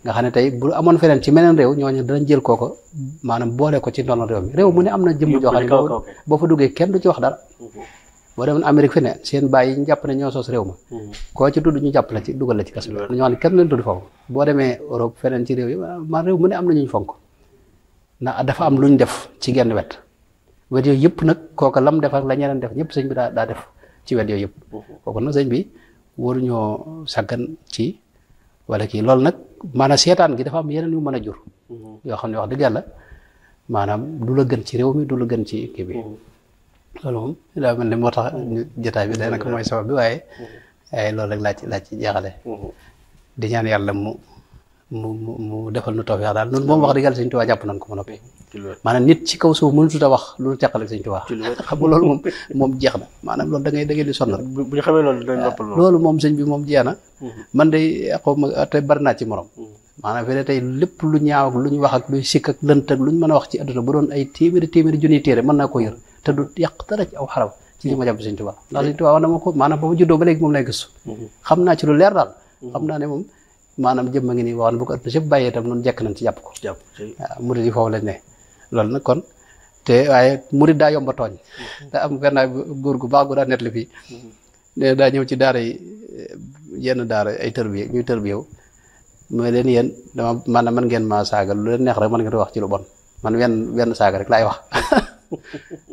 nga xam ne tey bu amoon feneen ci meneen réew ñooñu danañ jël kooko maanaam boole ko ci ndono réew mi réew mu ne am na jëmm joo xam ne boo fa duggee kenn du ci wax dara boo demoon Amérique fi ne seen bàyyi yi ñu jàpp ne ñoo sos réew ma koo ci tudd ñu jàpp la ci dugal la ci kaso ñoo xam ne kenn leen tudd foofu boo demee Europe feneen ci réew yi man réew mu ne am na ñuñ fonk ndax dafa am luñ def ci genn wet yooyu yëpp nag kooka lam def ak la ñeneen def ñëpp sëñ bi daa def ci wet yooyu yëpp kooku nag sëñ bi waruñoo sàggan ci wala kii loolu nag maanaam seetaan gi dafa am yeneen yu mën a jur yoo xam ne wax dëgg yàlla maanaam du la gën ci réew mi du la gën ci kii bi loolu moom daa mel ne moo tax jotaay bi daanaka mooy sabab bi waaye loolu rek laa ci jeexale di ñaan yàlla mu defal nu tawfeex daal noonu moom wax dëgg yàlla Sëñ Tuubaa jàpp nañ ko ma noppi maanaam nit ci kaw suuf mënutut a wax lu teqale Sëñ Tuubaa xam nga loolu moom jeex na maanaam loolu da ngay di sonn rek bu ñu xamee loolu dañ noppal loolu moom sëñ bi moom jeex na man day xaw ma te bari naa ci morom maanaam fi ne tey lépp lu ñaaw ak lu ñu wax ak luy sikk ak lënt ak lu ñu mën a wax ci adduna bu doon ay téeméeri junniy téere mën naa ko yër te du yàq dara ci aw xarab ci li ma jàpp Sëñ Tuubaa ndax Sëñ Tuubaa wax na ma ko maanaam ba ma juddoo ba léegi moom lay gëstu xam naa ci lu leer daal xam naa ne moom maanaam jëmm a ngi nii waxoon bu ko ëpp sëpp bàyyee itam noonu jekk nañ ci jàpp ko waaw murid yi foofu lañ ne loolu nag kon te waaye murid daa yomba tooñ te am benn góor gu baax gu daa nettali fii ne daa ñëw ci daara yi yenn daara ay tërbiye ñuy tërbiyew mooy leen yéen dama maanaam man ngeen maa saaga lu leen neex rek man ngeen wax ci lu bon man wenn saaga rek laay wax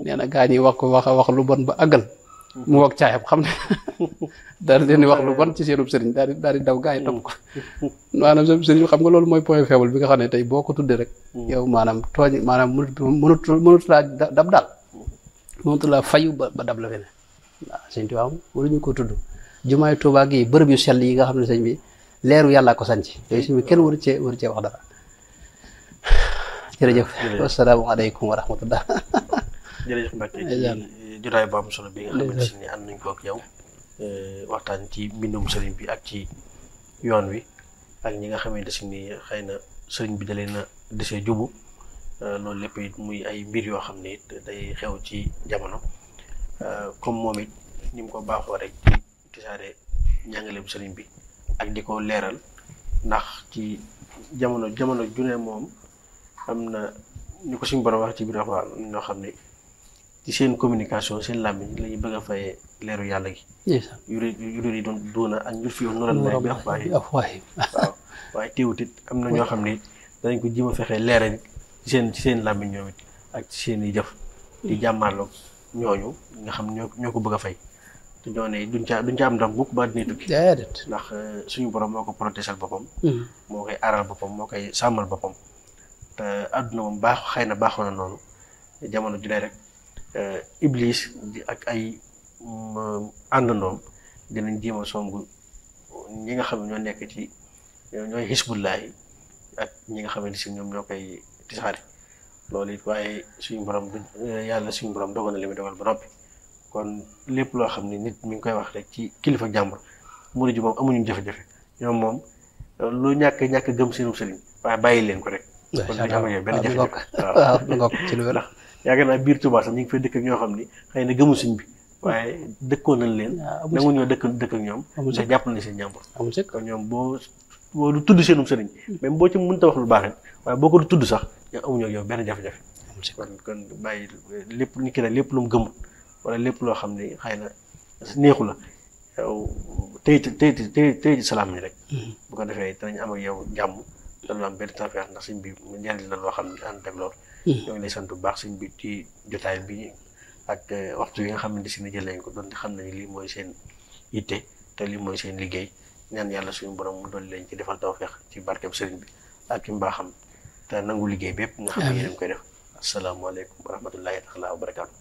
nee na gaa ñi wax lu bon ba àggal mu wog caayam xam ne daal di leen wax lu bon ci seenub sëriñ daal di daw gaa yi topp ko maanaam seen sëriñ xam nga loolu mooy point faible bi nga xam ne tey boo ko tuddee rek yow maanaam tooñ maanaam mënut laa dab daal mënut laa fayu ba dab la fene waaw Sëñ Tuubaa waruñu ko tudd jumaay Tuubaa gi bërëb yu sell yi nga xam ne sëñ bi leeru yàllaa ko sanc yooyu sëñ bi kenn waru cee wax dara jërëjëf wasalaamaaleykum wa rahmatullah jërëjëf Mbacke ci jotaay bu am solo bi nga xamante ni ànd nañ ko ak yow waxtaan ci mbindum sëriñ bi ak ci yoon wi ak ñi nga xamante ni xëy na sëriñ bi da leen a desee jubu loolu lépp it muy ay mbir yoo xam ne it day xew ci jamono comme moom it ni mu ko baaxoo rek ci tisaare njàngaleem sëriñ bi ak di ko leeral ndax ci jamono junne moom am na ñu ko suñu borom wax ci biir wax ñoo xam ne ci seen communication seen làmmiñ la ñuy bëgg a fayee leeru yàlla gi. yu yi doon doona ak ñu fi yoon nural lay bi waaw waaye teewut it am na ñoo xam ne danañ ko jéem a fexee leeral ci seen làmmiñ ñoom it ak ci seen i jëf di jàmmaarloog ñooñu nga xam ñoo ko bëgg a fay te ñoo ne duñ ca am ndam mukk ba dina tukki déedéet ndax suñu borom moo ko protéger boppam moo koy aaral boppam moo koy sàmmal boppam te àdduna moom xëy na baaxoon na noonu jamono ju ne rek iblis ak ay àndandoom dinañ jéem a songu ñi nga xam ne ñoo nekk ci ñooy xisbullaahi ak ñi nga xamante si ñoom ñoo koy tisaare loolu it waaye suñu borom yàlla suñu borom dogal na li muy dogal ba noppi kon lépp loo xam ne nit mi ngi koy wax rek ci kilifa jàmbur murid ji moom amuñu jafe-jafe ñoom moom lu ñàkk gëm seenum sëriñ waaye bàyyi leen ko rek. kon duñ am ak yow benn jafe-jafe waaw waaw ci lu wér. ndax yaakaar naa biir Tuubaa sax ñu ngi fay dëkk ak ñoo xam ni xëy na gëmu sëñ bi waaye dëkkoon nañ leen. nangu ñoo dëkk ak ñoom. ndax jàpp nañ seen jàmbur. kon ñoom boo du tudd seenum sëriñ même boo ci mënta wax lu baax it waaye boo ko du tudd sax ñoo amuñu ak yow benn jafe-jafe. kon bàyyi lépp nit ki ne lépp lu mu gëmul wala lépp loo xam ne xëy na neexu la yow tey ci salaam ni rek. bu ko defee danañ am ak yow jàmm te lu am benn tawfeex ndax sëñ bi njëriñ la loo xam ne ànd ak loolu. ñoo ngi lay sant bu baax sëñ bi ci jotaay bi ak waxtu yi nga xamante si ne jël nañ ko doon xam nañu lii mooy seen yitte te lii mooy seen liggéey ñaan yàlla suñu borom mu doon leen ci defal tawfeex ci barkeb sëriñ bi ak ci mbaaxam te nangu liggéey bépp nga xam ne yéen a ngi koy def. asalaamaaleykum wa rahmatullahi taala wa barakaatu.